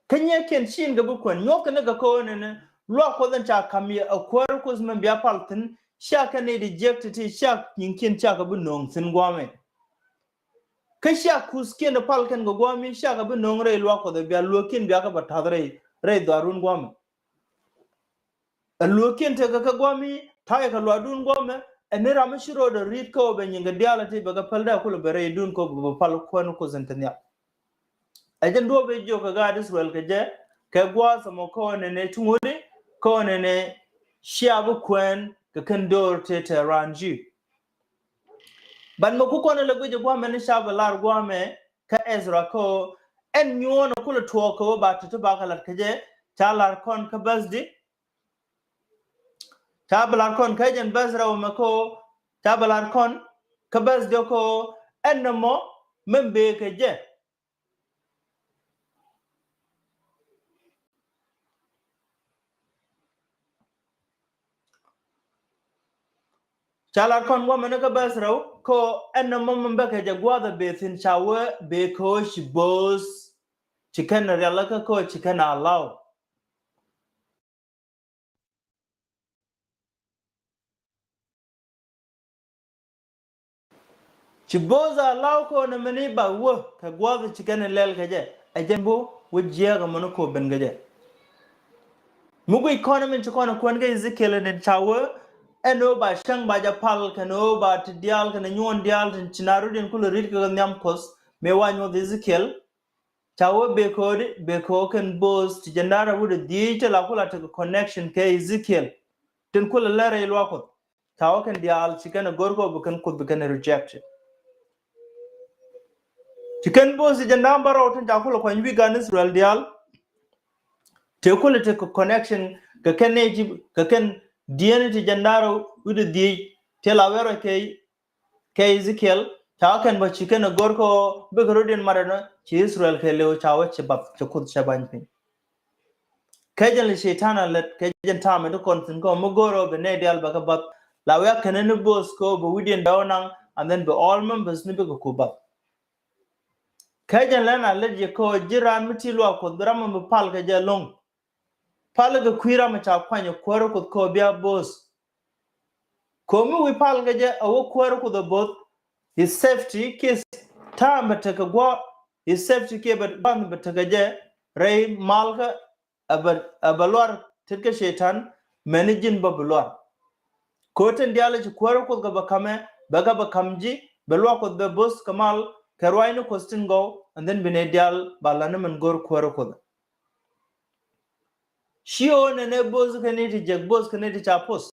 Kä nyiekkiɛn /cin kɛ bi kuɛn, nyuɔ̱thkɛ ni kɛ kɛ ɣöö nɛnɛ, luaak Kuɔth in ca ka̱m yɛ ɛ kuäär Kuɔth min bia pal thi̱n, cia kɛn nɛy ti jiäk ti̱ti̱, cia nyiŋkiɛn cia kɛ bi nööŋ thi̱n gua̱a̱mɛ. Kä cia kuthkiɛn ti pal kɛn kɛ gua̱a̱mi, cia kɛ bi nööŋ rɛy luaak Kuɔth ɛ bia luäkkiɛn bia kɛ bä ta̱th rɛy, rɛy dhuaarun gua̱a̱mɛ. Ɛ luäkkiɛn tekɛ kɛ gua̱a̱mi, ta̱yɛ kɛ luaakdun gua̱a̱mɛ, ɛ ni ram mi ci ro̱o̱dɛ ri̱t kä ɣöö bɛ nyiŋkɛ diaal ɛ ti bɛ kɛ päl dee kulɛ bɛ rɛydun kä ɣöö bɛ pal kuäär Kuɔth in te nhial. Ɛ jɛn duɔ̱ɔ̱p ëë jiök kɛ gaat Israel kɛ jɛ, kɛ gua̱a̱th ɛmɔ kɛ ɣöö nɛnɛ ti ŋuɔ̱tdi, kɛ ɣöö nɛnɛ cia bi kuɛn kɛ kɛn döör tëë te raan ji̱. Ban mɛ ku kɔn ɛ lɛ guic ɛ gua̱a̱mɛ ni ca bɛ lar gua̱a̱mɛ kä Ezra kɛ ɣöö ɛn nyuɔ̱ɔ̱n ɛ kulɛ tuɔɔk kɛ ɣöö ba ti̱ti̱ ba kɛ lat kɛ jɛ, ca lar kɔn kä bäth di, ca bɛ lar kɔn kä jɛn bäth rɛw ɛmɛ kɛ ɣöö, ca bɛ lar kɔn kä bäth di kɛ ɣöö ɛn nɔmɔ min bëë kɛ jɛ. Ca lat kɔn gua̱a̱mɛ ni kä bäth rɛw kɛ ɣöö ɛn nɔmɔ min bä kɛ jɛ gua̱a̱th ɛ bëë thi̱n, ca wee bëë kɛ ɣöö ci bo̱o̱th, ci kɛn rialikä kɛ ɣöö ci kɛn allow. Ci bo̱o̱th allow kɔn mɛni ba wä kɛ gua̱a̱th ci kɛn lɛl kɛ jɛ. Ɛ jɛn bi wä jiääk ɛmɔni kɔ ben kɛ jɛ. Mi guic kɔn min ci kɔn kuɛn kä Ezekiel ni ca wee ɛn ɣöö ba cäŋ ba jɛ pal kɛn ɣöö ba ti diaal kɛn nyuɔ̱ɔ̱n diaal tin ci na rut in kulɛ ri̱t kɛ nhiam Kuɔth mëë wa nyuɔ̱th Ezekiel. Ca wee bëë kɛ ɣöö di, bëë kɛ ɣöö kɛn bo̱o̱th ti jɛn da̱ŋ rɛw wi̱cdɛ dhieec ti la kulɛ tekɛ connection kɛ Ezekiel tin kulɛ lɛr rɛy luaak Kuɔth. Ca wee kɛn diaal ci kɛn ɛ go̱r kɛ ɣöö bi kɛn Kuoth bi kɛn rejected. Ci kɛn bo̱o̱th ti jɛn da̱ŋ bärɔw tin ca kulɛ kuany wi̱i̱ gan Israel diaal. Tëë kulɛ tekɛ connection kɛ kɛn nɛy ti, kɛ kɛn dieen ti jɛn da̱ŋ rɛw wi̱cdɛ dhieec ti la wee rɔ kɛ kɛ Ezekiel, ca wee kɛn bä ci kɛn ɛ go̱r kɛ ɣöö bikɛ rɔ̱diɛn mat ɛnɔ, ci Israel kɛɛliw ca wee ci bath, ci Kuoth cɛ bany piny. Kɛ jɛn lɛ Cɛy-tan a lät kɛ jɛn ta̱a̱ mi ti kɔn thi̱n kɛ ɣöö mi go̱r ɣöö bi nɛy diaal bɛ kɛ bath, la wee a kɛn ni bo̱o̱th kɛ ɣöö bɛ wi̱cdiɛn bɛ wä naŋ, and then bi all members ni bikɛ ku bath. Kä jɛn lɛn a lät yɛ kä ji̱ raan mi ti luaak Kuɔth bi ram mi pal kɛ jɛ lo̱ŋ. Pal kɛ kui̱ ram mi ca kuany kuäärä Kuɔth kä bia bo̱o̱th. Ko̱mi wi̱i̱ pal kɛ jɛ a wä kuäärä Kuɔth a bo̱o̱th. His safety kiɛ ta̱a̱ mi tekɛ gua̱a̱, his safety kiɛ bɛ gua̱a̱ mi bɛ tekɛ jɛ rɛy malkä. Ɛ bɛ, ɛ bɛ luar tet kä Cɛytan, mɛni ji̱n bä bi luar. Ko̱ tin diaal ci kuäärä Kuɔth kɛ bɛ kamɛ, bɛ kɛ bɛ kam ji̱, bɛ luak Kuɔth bɛ bo̱th kɛ mal, kɛ ruacni Kuɔth tin gɔw, and then bi nɛ diaal ba la̱t ni min go̱r kuäärä Kuɔth. Ci ɣöö nɛnɛ bo̱th kɛ ni ti jek, bo̱th kɛ ni ti ca poth.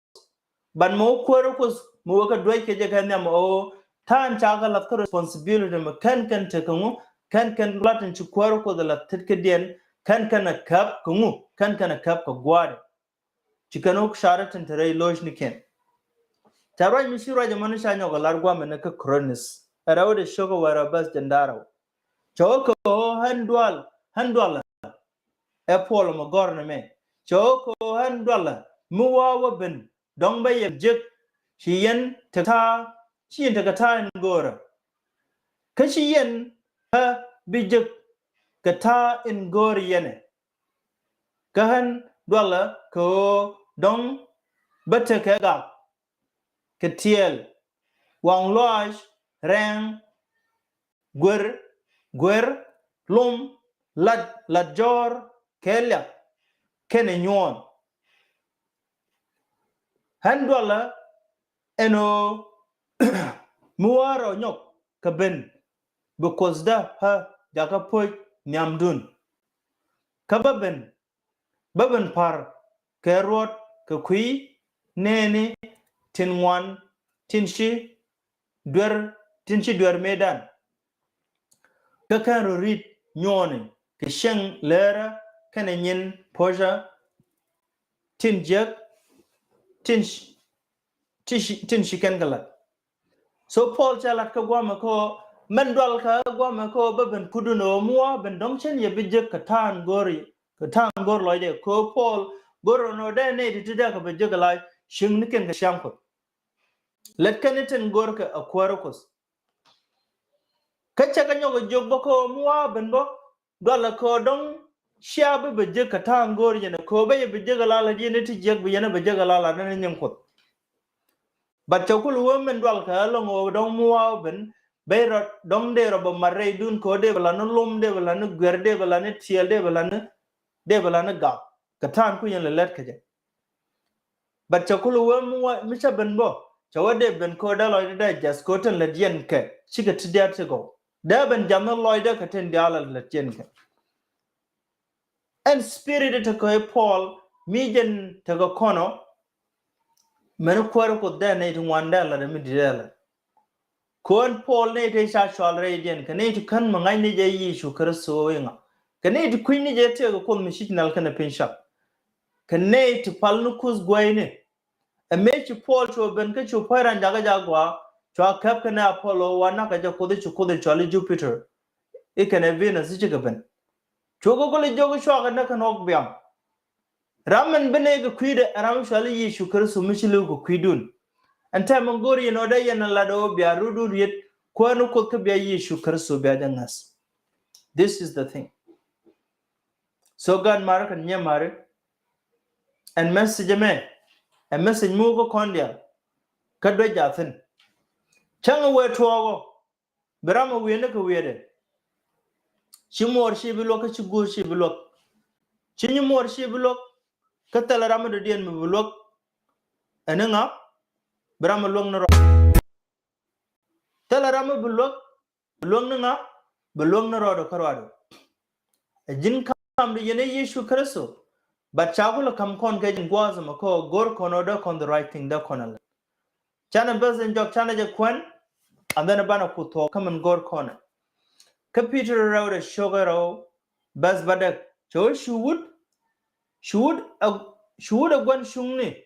But mi wä kuäärä Kuɔth mi wä kɛ duec kɛ jɛ kɛ nhiam ɣöö ta̱a̱n ca kɛ la̱th kä responsibility mi kɛn kɛn tekɛ ŋu, kɛn kɛn lat in ci kuäärä Kuɔth la̱th tet kädiɛn, kɛn kɛn a käp kɛ ŋu, kɛn kɛn a käp kɛ gua̱a̱ri. Ci kɛn wä carɛ tin te rɛy lo̱cnikiɛn. Ca ruac mi ci ruac ɛmɔ ni ca nyɔk a lar guamɛ ni kä Korinth. Ɛ rɛw dee cio̱k ɛ wɛr ɛ bäth jɛn da̱rɛw. Cɛ wä kɛ ɣöö ɣän dual, ɣän dualɛ. Ɛ Puɔl mɛ gɔ̱r ni mɛ. Cɛ wä kɛ ɣöö ɣän dualɛ mi wä wä ben dɔ̱ŋ bä yɛ jek. Ci yɛn te ta̱a̱, ci yɛn tekɛ ta̱a̱ in go̱o̱rä. Kä ci yɛn kä bi jek kɛ ta̱a̱ in go̱o̱r yɛnɛ. Kä ɣän dualä kɛ ɣöö dɔ̱ŋ bä tekɛ gak kɛ tiɛɛl, waŋ lɔaac, rɛɛŋ, guer, guer, lom, lat, lat jɔ̱ɔ̱r, kɛ liak, kɛnɛ nyuɔ̱ɔ̱n. Ɣän dualä ɛn ɣöö mi wä rɔ nyɔk kɛ ben bi Kuothdä ɣä jakä po̱c nhiamdun. Kä bä ben, bä ben pa̱r kɛ ruɔ̱t kɛ kui̱ nɛɛni tin ŋuan tin ci duer, tin ci duer mëëdan. Kä kɛn rɔ ri̱t nyuɔɔni kɛ cieŋ leerä kɛnɛ nyin po̱cä tin jiäk tin ci, tin ci, tin ci kɛn kɛ la̱t. So Puɔl cɛ lat kä guamɛ kä ɣöö mɛn dual kä guamɛ kä ɣöö bä ben kudun ɣöö mi wä ben dɔ̱ŋ cɛn yɛ bi jek kɛ ta̱a̱n go̱r, kɛ ta̱a̱n go̱r lɔcdɛ. Kä ɣöö Puɔl go̱r ɛn ɣöö dee nɛy ti ti dee kɛ bɛ jek ɛ lac cieŋnikiɛn kɛ ciaŋ Kuɔth. Lät kɛn ni tin go̱rkɛ ɛ kuäärä Kuɔth. Kä cɛ kɛ nyɔk ɛ jiök bä kä ɣöö mi wä ben bä dualɛ kä ɣöö dɔ̱ŋ cia bi bɛ jek kɛ ta̱a̱ in go̱o̱r yɛn ɛ kä ɣöö bä yɛ bɛ jek ɛ la lät yɛn i̱ ti jiäk bi yɛn ɛ bɛ jek ɛ la lät ni nyin Kuɔth. But cɛ kulɛ wee min dual kɛ ɛlɔ̱ŋ ɣöö dɔ̱ŋ mi wä ben ben rɔ dɔ̱ŋ dee rɔ bɛ mat rɛydun kä ɣöö dee bɛ la ni lom, dee bɛ la ni guer, dee bɛ la ni tiɛɛl, dee bɛ la ni, dee bɛ la ni gak kɛ ta̱a̱ in ku yɛn lɛ lät kɛ jɛ. But cɛ kulɛ wee mi wä, mi cä ben bä cɛ wä dee ben kä ɣöö dee lɔcdä dee jiath kä ɣöö tin lät yɛn kɛ cikɛ ti diaal ti gɔw. Dee ben jiath ni lɔcdä kɛ tin diaal lät yɛn kɛ. Ɛn spirit tekɛ Puɔl mi jɛn tekɛ kɔnɔ. Mɛn kuäärä Kuɔth dee nɛy ti ŋuan dee lat mi di̱t dee lat. Kɔn Puɔl nɛy ti ca cɔal rɛydiɛn kɛ nɛy ti kän mi ŋa̱c ni jɛ Yecu Kritho iŋa. Kɛ nɛy ti kui̱ny ni jɛ tëëkɛ Kuoth mi ci nɛl kɛnɛ piny cak. Kɛ nɛy ti pal ni Kuoth guäyni. Ɛ mëë ci Puɔl cu ben kä cu puɔ̱ny raan jakä jak gɔaa, cua käp kɛnɛ Apollo wa nakä jɛ Kuoth i̱ ci Kuoth in cɔal i̱ Jupiter i̱ kɛnɛ Venus i̱ cikɛ ben. Cukɛ gɔl i̱ jiök i̱ cua kɛ näk kɛn ɣɔ̱k biam. Ram min bi nɛy kɛ kui̱dɛ ɛ ram mi cɔal i̱ Yecu Kritho mi ci li̱w kɛ kui̱dun. Ɛn tɛmɛ go̱o̱r yɛn ɣöö dee yɛn ɛ lat ɣöö bia rutdun riet kuäär ni Kuoth kä bia Yecu Kritho bia jɛ ŋäth. This is the thing. So gaat mari kɛn nyɛ mari. Ɛn message ɛmɛ ɛ message mi wä kä kɔn diaal. Kä duec jathin cäŋ ɛ wee tuɔɔk ɔ. Bi ram ɛ wi̱i̱ni kɛ wi̱i̱dɛ. Ci muɔɔr ci bi luäk kä ci guur ci bi luäk. Ci nyi muɔɔr ci bi luäk. Kä thilɛ ram mi dɔ̱diɛn mi bi luäk. Ɛn iŋa? Bi ram ɛ luäk ni rɔ. Thilɛ ram mi bi luäk. Bi luäŋni ŋa? Bi luäŋni rɔɔdu kä ruadu. Ɛ ji̱n kamdu yɛn i̱ Yecu Kritho. But ca kulɛ kam kɔn kɛ ji̱n gua̱a̱th ɛmɔ kä go̱r kɔn ɔ dee kɔn the right thing dee kɔn ɛ lɛ. Canɛ beth in jɔk canɛ jɛ kuɛn. And then banɛ ku thuɔɔk kä min go̱r kɔn ɛ. Kä Peter rɛw rɛ ciök ɛ rɛw beth bädäk cɛ wee cu wut. Cu wut ɛ, cu wut ɛ gua̱n cuŋni.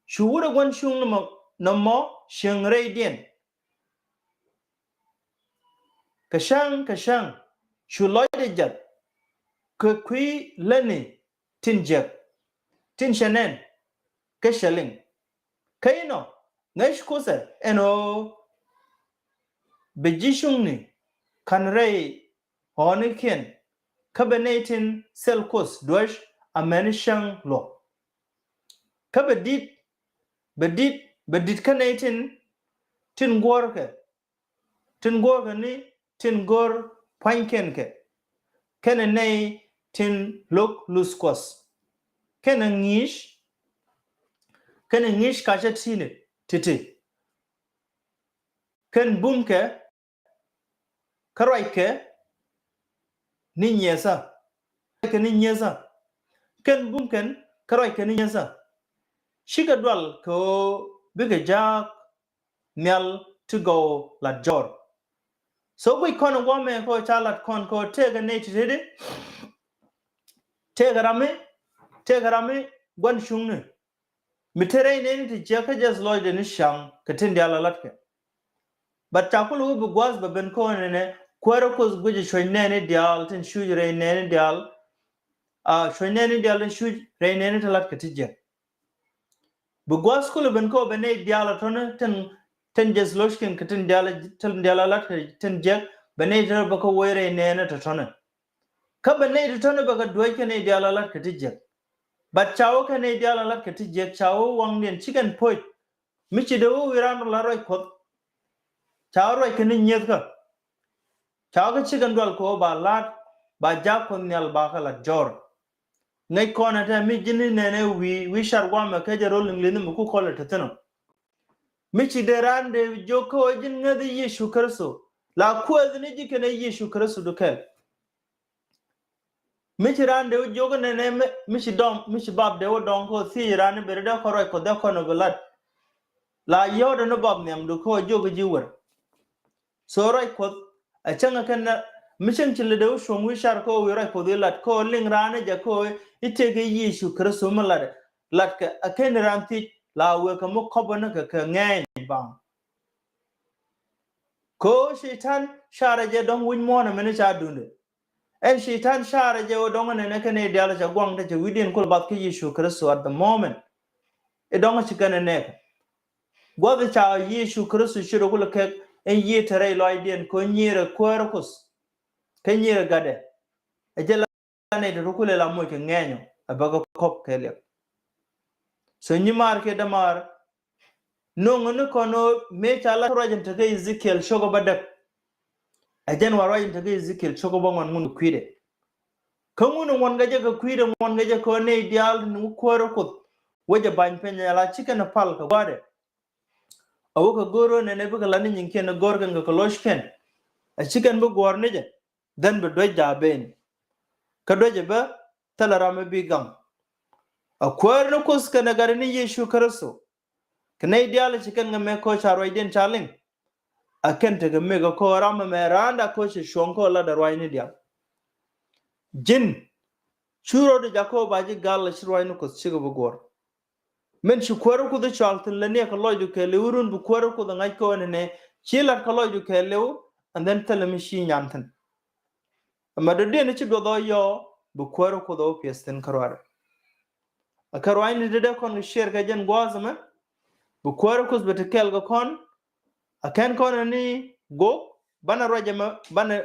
Cu wut ɛ gua̱n cuŋni mɔ nɔmɔ cieŋ rɛydiɛn. Kɛ cäŋ kɛ cäŋ cu lɔcdɛ jiath kɛ kui̱ lätni tin jiäk tin cɛ nɛn kä cɛ liŋ. Kä inɔ Ŋäc Kuoth ɛ ɛn ɣöö bɛ ji̱ cuŋni ka̱n rɛy ɣɔ̱ɔ̱nikiɛn, kä bɛ nɛy tin thil Kuoth duäc amäni cäŋ luɔ̱k. Kä bɛ di̱t, bɛ di̱t, bɛ di̱t kä nɛy tin, tin guɔ̱ɔ̱rkɛ, tin guɔ̱ɔ̱rkɛ ni tin go̱r pua̱nykiɛn kɛ, kɛnɛ nɛy tin lo̱k luth Kuɔth, kɛnɛ ŋi̱i̱c, kɛnɛ ŋi̱i̱c kacä ti̱i̱ni ti̱ti̱. Kɛn bumkɛ kä ruackɛ ni nyiethä, ruackɛ ni nyiethä. Kɛn bumkɛn kä ruackɛ ni nyiethä. Cikɛ dual kɛ ɣöö bikɛ jaak nhial ti gɔw lat jɔr. So guic kɔn ɛ guɔmɛ kɛ ɣöö ca lat kɔn kɛ ɣöö tëëkɛ nɛy ti teti, tëëkɛ rami, tëëkɛ rami gua̱n cuŋni. Mi te rɛy nɛɛni ti jiäk kä jɛth lɔcdɛ ni cäŋ kɛ tin diaal a latkɛ. But ca kulɛ wä bi gua̱th bɛ ben kɔn ɛnɛ, kuäärä Kuoth guic cuɔ̱c nɛɛni diaal tin cuc rɛy nɛɛni diaal. A cuɔ̱c nɛɛni diaal tin cuc rɛy nɛɛni ti latkɛ ti jiäk. Bi gua̱th kulɛ ben kɔn bɛ nɛy diaal a tɔ̱ni tin, tin jɛth lɔckiɛn kɛ tin diaal, tin diaal a latkɛ tin jiäk, bɛ nɛy tɔ̱ni bɛ kɛ woc rɛy nɛɛni tɔ̱tɔ̱ni. Kä bɛ nɛy tɔ̱tɔ̱ni bɛ kɛ duäc kɛ nɛy diaal a latkɛ ti jiäk. But ca wä kɛ nɛy diaal a latkɛ ti jiäk, ca wä waŋdiɛn cikɛn poc. Mi ci dee wä wi̱i̱ raan rɔ la ruac Kuɔth. Ca wä ruac kɛ ni nyiethkä. Ca wä kä cikɛn dual kɛ wä ba la̱t, ba jaak Kuɔth nhial ba kɛ lat jɔr. Ŋäc kɔn ɛ tɛ mi ji̱n ni nɛnɛ wi̱i̱, wi̱i̱ car guamɛ kɛ jɛ rol Iŋli̱th mi ku kɔlɛ te thi̱n ɔ. Mi ci dee raan dee jiök kä wä ji̱n ŋäthi Yecu Kritho. La kuɛth ni ji̱ kɛnɛ Yecu Kritho du kɛl. Mi ci raan dee wä jiök nɛnɛ mi, mi ci dɔŋ, mi ci bap dee wä dɔŋ kɛ wä thiec raan i̱ ben dee kɔn ruac Kuɔth dee kɔn bi lat. La yɔ̱ɔ̱dɛ ni bap nhiamdu kɛ wä jiök ji̱ wär. So ruac Kuɔth a cäŋ a kɛn na, mi cäŋ ci lɛ dee wä cuɔ̱ŋ wi̱i̱ car kɛ wä wi̱i̱ ruac Kuɔth i̱ lat kɛ wä liŋ raan i̱ jɛ kɛ wä i̱ tëëkɛ Yecu Kritho mi lat, lat kɛ a kɛn raan thiec la wëë kɛ mi kɔpä ni kɛ kɛ ŋɛɛny baŋ. Kɛ wä Cɛytan carɛ jɛ dɔ̱ŋ wi̱c muɔ̱ɔ̱n ɛmɛni ca duundɛ. Ɛn Cɛytan carɛ jɛ wä dɔ̱ŋ ɛnɛnɛ kɛn i̱ diaal cɛ gua̱ŋ te cɛ wi̱cdiɛn kulɛ bath kä Yecu Kritho at the moment. I̱ dɔ̱ŋ ci kɛn ɛ nɛɛkɛ. Gua̱th ca Yecu Kritho ci rɔ kulɛ kɛk ɛn yiëë te rɛy lɔaacdiɛn kɛ nyierɛ kuäärä Kuoth. Kä nyierɛ gatdɛ. Ɛ jɛ la nɛy te rɔ kulɛ la moc kɛ ŋɛɛnyɔ ɛ bä kɛ kɔp kɛ liɛp. So nyimaar kiɛ dämaar, no̱ŋ ni kɔn ɣöö mëë ca la ruac in te kä Ezekiel cok ɛ bädäk. Ɛ jɛn wa ruac in te kä Ezekiel cok ɛ bäŋuan ŋun kɛ kui̱dɛ. Kä ŋun ŋuan kɛ jɛ kɛ kui̱dɛ, ŋuan kɛ jɛ kɛ ɣöö nɛy diaal ni wä kuäärä Kuoth wä jɛ ba̱ny piny ala ci kɛn pal kɛ gua̱a̱dɛ. A wä kɛ go̱o̱r ɣöö nɛnɛ bikɛ la ni nyiŋkiɛn ni go̱o̱r kɛn kɛ kɛ lo̱ckɛn. A ci kɛn bi guɔ̱ɔ̱r ni jɛ. Then bi duec ja̱a̱ ben. Kä duec ɛ bä thilɛ ram mi bi gaŋ. A kuäär ni Kuoth kɛnɛ gat ni Yecu Kritho. Kɛ nɛy diaal ci kɛn kɛ mɛ ko̱ ca ruacdiɛn ca liŋ. A kɛn tekɛ mɛ kɛ ko̱ ram mɛ raanda ko̱ ci cuɔ̱ŋ ko̱ la dɛ ruacni diaal. Ji̱n cu rɔɔdu jakä ba ji̱ gal la ci ruacni Kuoth cikɛ bi guɔ̱r. Min ci kuäärä Kuoth i̱ cɔal thi̱n lɛ ni kɛ lɔcdu kɛɛliw run bi kuäärä Kuoth ɛ ŋa̱c kɛ ɣöö nɛnɛ ci lat kɛ lɔcdu kɛɛliw, and then thilɛ mi ci nyan thi̱n. Ɛmɛ dɔ̱diɛn i̱ ci duɔth ɔ yɔɔ bi kuäärä Kuoth ɔ piɛth thi̱n kä ruaadɛ. Ɛ kɛ ruaacni dee dee kɔn kɛ ciɛɛr kɛ jɛn gua̱a̱th ɛmɛ bi kuäärä Kuoth bɛ ti kɛɛl kɛ kɔn. A kɛn kɔn ni gok banɛ ruac ɛmɛ banɛ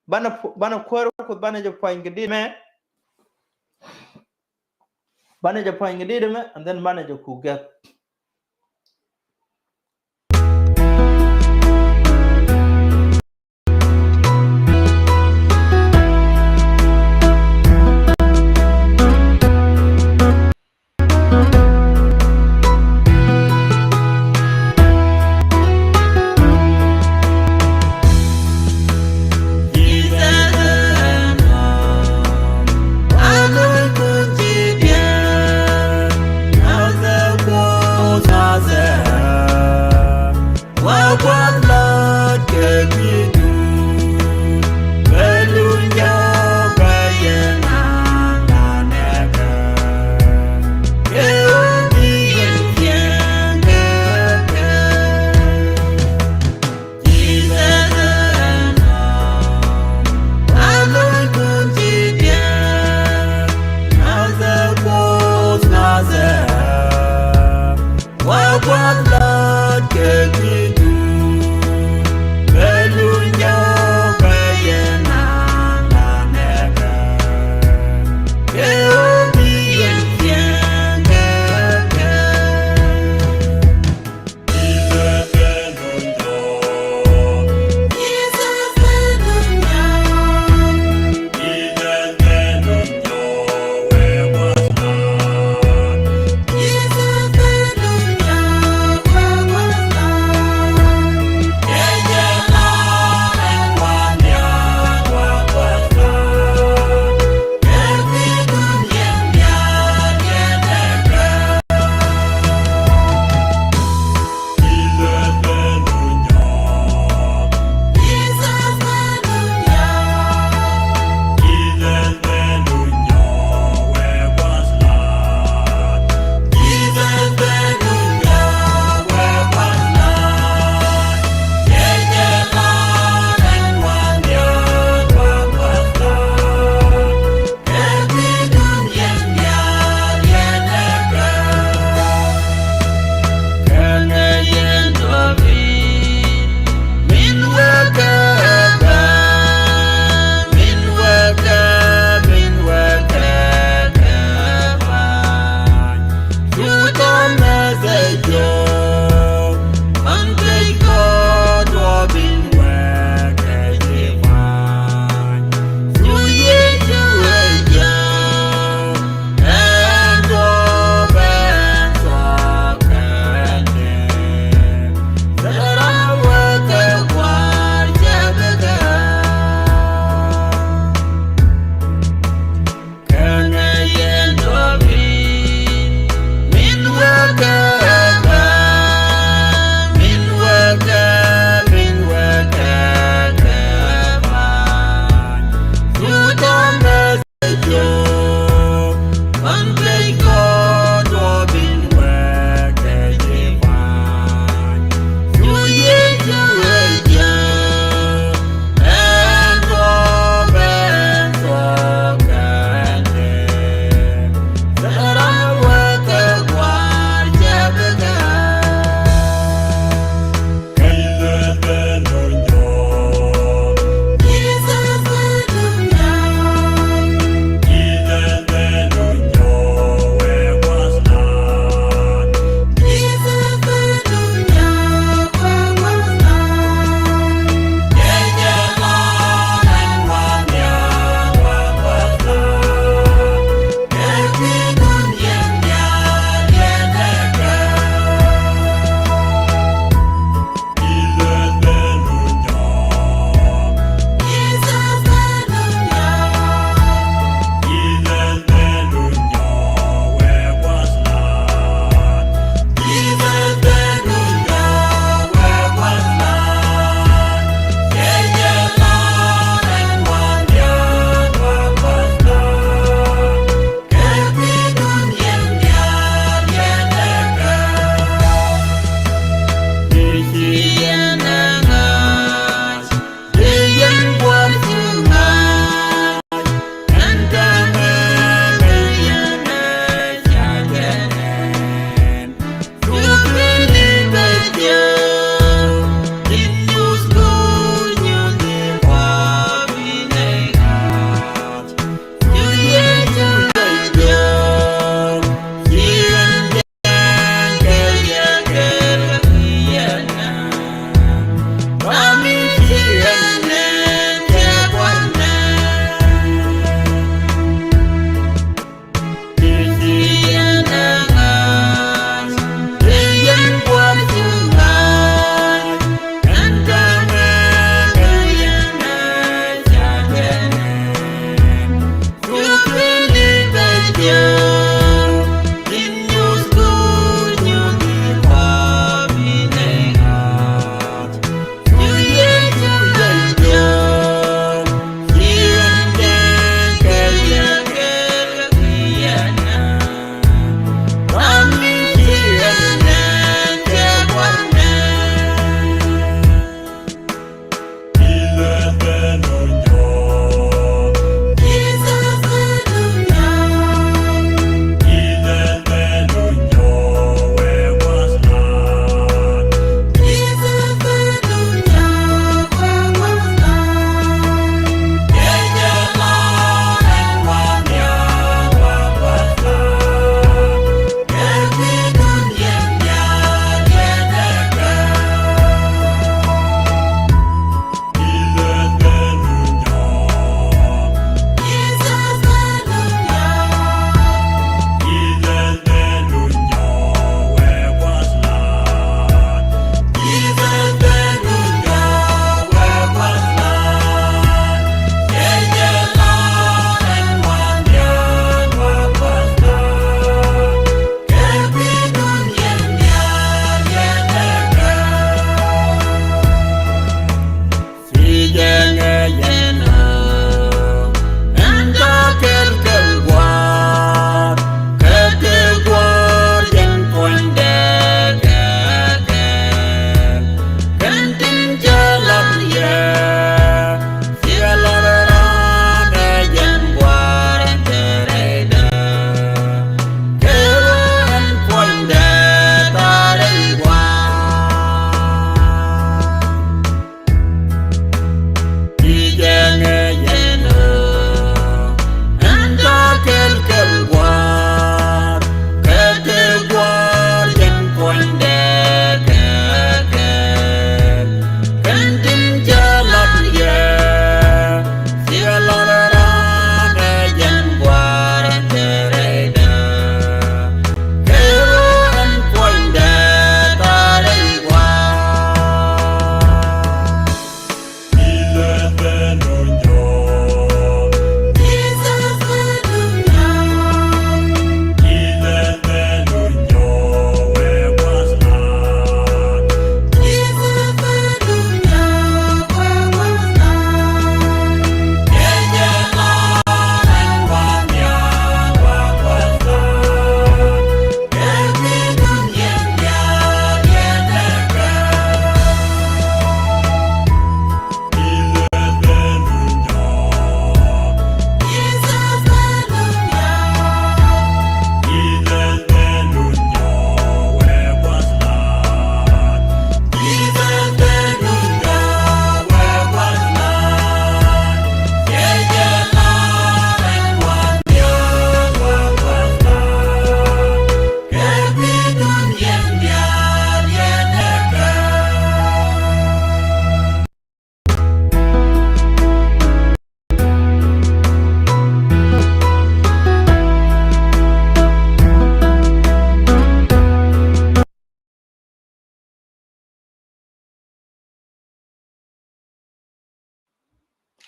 banɛ banɛ kuäärä Kuoth banɛ jɛ puany kɛ dit mɛ. Banɛ jɛ puany kɛ dit mɛ and then banɛ jɛ kuk gɛk.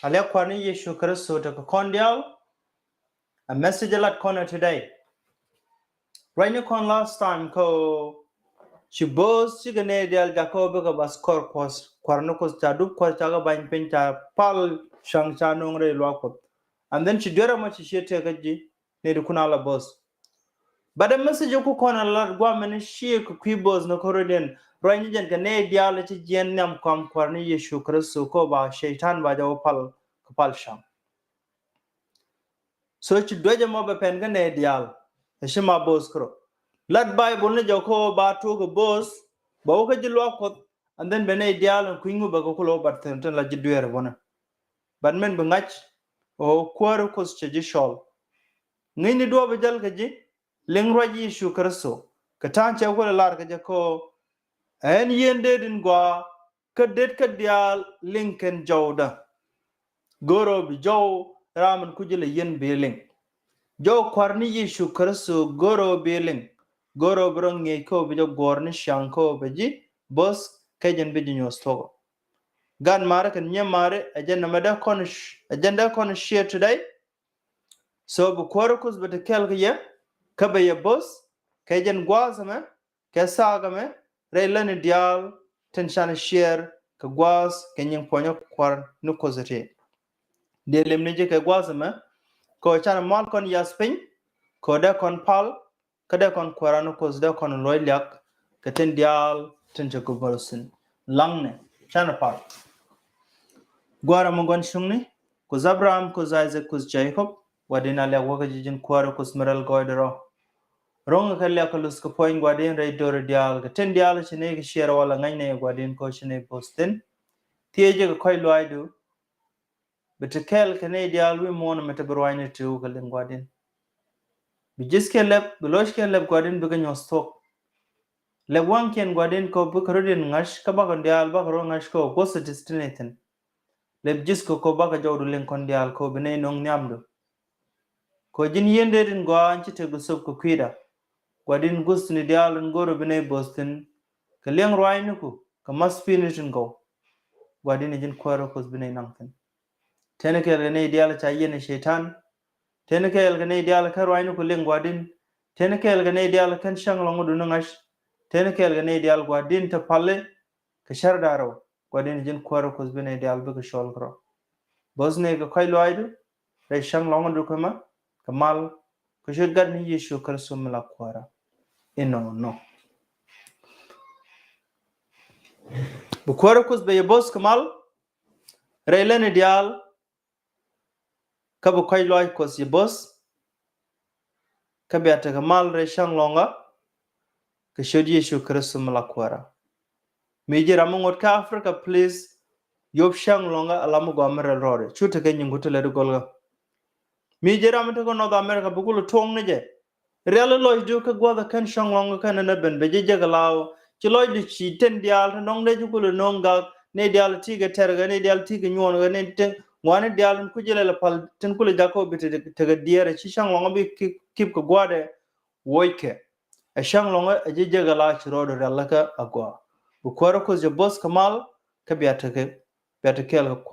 A liak Kuäär ni Yecu Kritho tekɛ kɔn diaal. A message lat kɔn ɛ today. Ruacni kɔn last time kä ci bo̱o̱th cikɛ nɛy diaal jakä bikɛ bas kɔr Kuɔth, Kuäär ni Kuoth ca dup Kuäär, ca kɛ bany piny, ca pal cäŋ, ca no̱o̱ŋ rɛy luaak Kuɔth. And then ci duer ɛmɔ ci ciɛ tëë kä ji̱ nɛy ti kun a la bo̱o̱th. But a message ku kɔn a lat guamɛ ni ciɛ kɛ kui̱ bo̱o̱th ni kɔrɔdiɛn. Ruacni jɛn kɛ nɛy diaal ci jiɛn nhiam kɔam Kuäär ni Yecu Kritho kä ba Cɛytan ba jɛ wä pal kɛ pal cäŋ. So ci duecɛ mɔ bɛ pɛn kä nɛy diaal. Ɛ ci ma bo̱o̱th kärɔ. Lat Bible ni jɛ kä ba tuɔk kɛ bo̱o̱th, ba wä kä ji̱ luaak Kuɔth, and then bɛ nɛy diaal in kui̱ny ŋu bɛ kɛ kulɛ wä bat thi̱n tin la ji̱ dueer bä ni. But min bi ŋa̱c ɛ ɣöö Kuäär Kuoth cɛ ji̱ cɔl. Ŋi̱i̱cni duɔ̱ɔ̱p bi jäl kɛ ji̱, liŋ ruac Yecu Kritho. Kɛ ta̱a̱ŋ cɛ kulɛ lar kɛ jɛ kä ɣöö ɛn yien deet in gɔaa, kä det kä diaal liŋ kɛn jɔwdä. Go̱rɛ ɣöö bi jɔw ram in ku ji̱ lɛ yien bi liŋ. Jɔw Kuäär ni Yecu Kritho go̱rɛ ɣöö bi liŋ. Go̱rɛ ɣöö bi rɔ ŋi̱eec kä ɣöö bi jɛ guɔ̱ɔ̱r ni cäŋ kä ɣöö bɛ ji̱ bo̱o̱th kɛ jɛn bi ji̱ nyuɔ̱th thuɔ̱k. Gan mari kɛn nyiee mari ɛ jɛn nɛmɛ dee kɔn, ɛ jɛn dee kɔn share today. So bi Kuäär Kuoth bɛ te kɛɛl kɛ yɛ kä bɛ yɛ bo̱o̱th kɛ jɛn gua̱a̱th ɛmɛ kɛ thaak ɛmɛ rɛy lätni diaal tin canɛ share kɛ gua̱a̱th kɛ nyin puɔ̱nyä Kuäär ni Kuoth ɛ tëë. Dee limni ji̱ kɛ gua̱a̱th ɛmɛ kɛ ɣöö canɛ mal kɔn yath piny kɛ ɣöö dee kɔn pal kä dee kɔn Kuäär ni Kuoth dee kɔn luɔc liak kɛ tin diaal tin te go̱o̱r thi̱n. Laŋnɛ canɛ pal. Gua̱a̱r ɛmɔ gua̱n cuŋni, Kuoth Abraham, Kuoth Isaac, Kuoth Jacob, Gua̱di̱n a liak wä kä ji̱ ji̱n Kuäär Kuoth mi rɛl gɔɔydɛ rɔ. Ro̱ŋ kɛ liak kɛ luth kɛ puɔ̱ny Gua̱di̱n rɛy do̱ri diaal kɛ tin diaal ci nɛy kɛ share walɛ ŋäcnɛ Gua̱di̱n kä ci nɛy bo̱o̱th thi̱n. Thiecä kɛ kɔ̱c luaacdu. Bi te kɛɛl kɛ nɛy diaal wi̱i̱ muɔ̱ɔ̱n mi te bi ruaacni ti̱w kɛ liŋ Gua̱di̱n. Bi ji̱thkiɛn lɛp, bi lo̱ckiɛn lɛp Gua̱di̱n bikɛ nyuɔ̱th thuɔ̱k. Lɛp waŋkiɛn Gua̱di̱n kä bikɛ rɔ̱diɛn ŋa̱c kä bakɛ diaal bakɛ rɔ ŋa̱c kä Kuoth ti ti nɛy thi̱n. Lɛp ji̱thkɔ kä bakɛ jɔwdu liŋ kɔn diaal kä bi nɛy nöŋ nhiamdu. Kä ji̱n yien deet in gɔaa in ci tekdu thöp kɛ kui̱da. Gua̱di̱n guth ni diaal in go̱o̱r bi nɛy bo̱o̱th thi̱n. Kɛ liɛŋ ruaacniku kɛ math pi̱i̱ni tin gɔw. Gua̱di̱n ji̱n Kuäär Kuoth bi nɛy naŋ thi̱n. Teni kɛɛl kɛ nɛy diaal ca yiɛn ɛ Cɛytan. Teni kɛɛl kɛ nɛy diaal kɛ ruaacniku liŋ Gua̱di̱n. Teni kɛɛl kɛ nɛy diaal kɛn cäŋ lɔ̱ŋädu ni ŋa̱c. Teni kɛɛl kɛ nɛy diaal Gua̱di̱n te pali kɛ cär da̱rɛw. Gua̱di̱n ji̱n Kuäär Kuoth bi nɛy diaal bikɛ cɔl kärɔ. Bo̱o̱th nɛy kɛ kɔ̱c luaacdu rɛy cäŋ lɔ̱ŋädu kɛ ma kɛ mal kɛ ciöt Gat ni Yecu Kritho mi la Kuäärä. Inɔnɔ. Bi Kuäär Kuoth bɛ yɛ bo̱o̱th kɛ mal rɛy lätni diaal. Kä bi kɔ̱c luaac Kuɔth yɛ bo̱o̱th. Kä bia tekɛ mal rɛy cäŋ lɔ̱ŋä kɛ ciöt Yecu Kritho mi la Kuäärä. Mi ji̱ ram mi ŋot kä Africa, please, yop cäŋ lɔ̱ŋä ala mi gɔaa mi rɛl rɔɔdɛ. Cu tekɛ nyiŋku ti lät i̱ gɔlkä. Mi ji̱ ram mi tekɛ North America, bi kulɛ tuɔ̱ŋ ni jɛ. Riali lɔcdu kä gua̱th ɛ kɛn cäŋ lɔ̱ŋä kɛn ɛn ɛ ben bɛ ji̱ jek ɛ law. Ci lɔcdu ci tin diaal ti nɔŋ dee ci kulɛ no̱o̱ŋ gak, ni diaal ti kɛ tɛrkɛ, ni diaal ti kɛ nyuɔnkɛ, ni tin ŋuani diaal tin ku ji̱ lɛl ɛ pal tin kulɛ jakä bi tekɛ diɛɛrɛ ci cäŋ lɔ̱ŋä bi kip kɛ gua̱dɛ. Wockɛ. Ɛ cäŋ lɔ̱ŋä ɛ ji̱ jek ɛ law ci rɔɔdɛ rialikä ɛ gɔaa. Bi Kuäär Kuoth jɛ bo̱o̱th kɛ mal kä bia tekɛ, bia tekɛ kɛɛl kɛ Kuäär.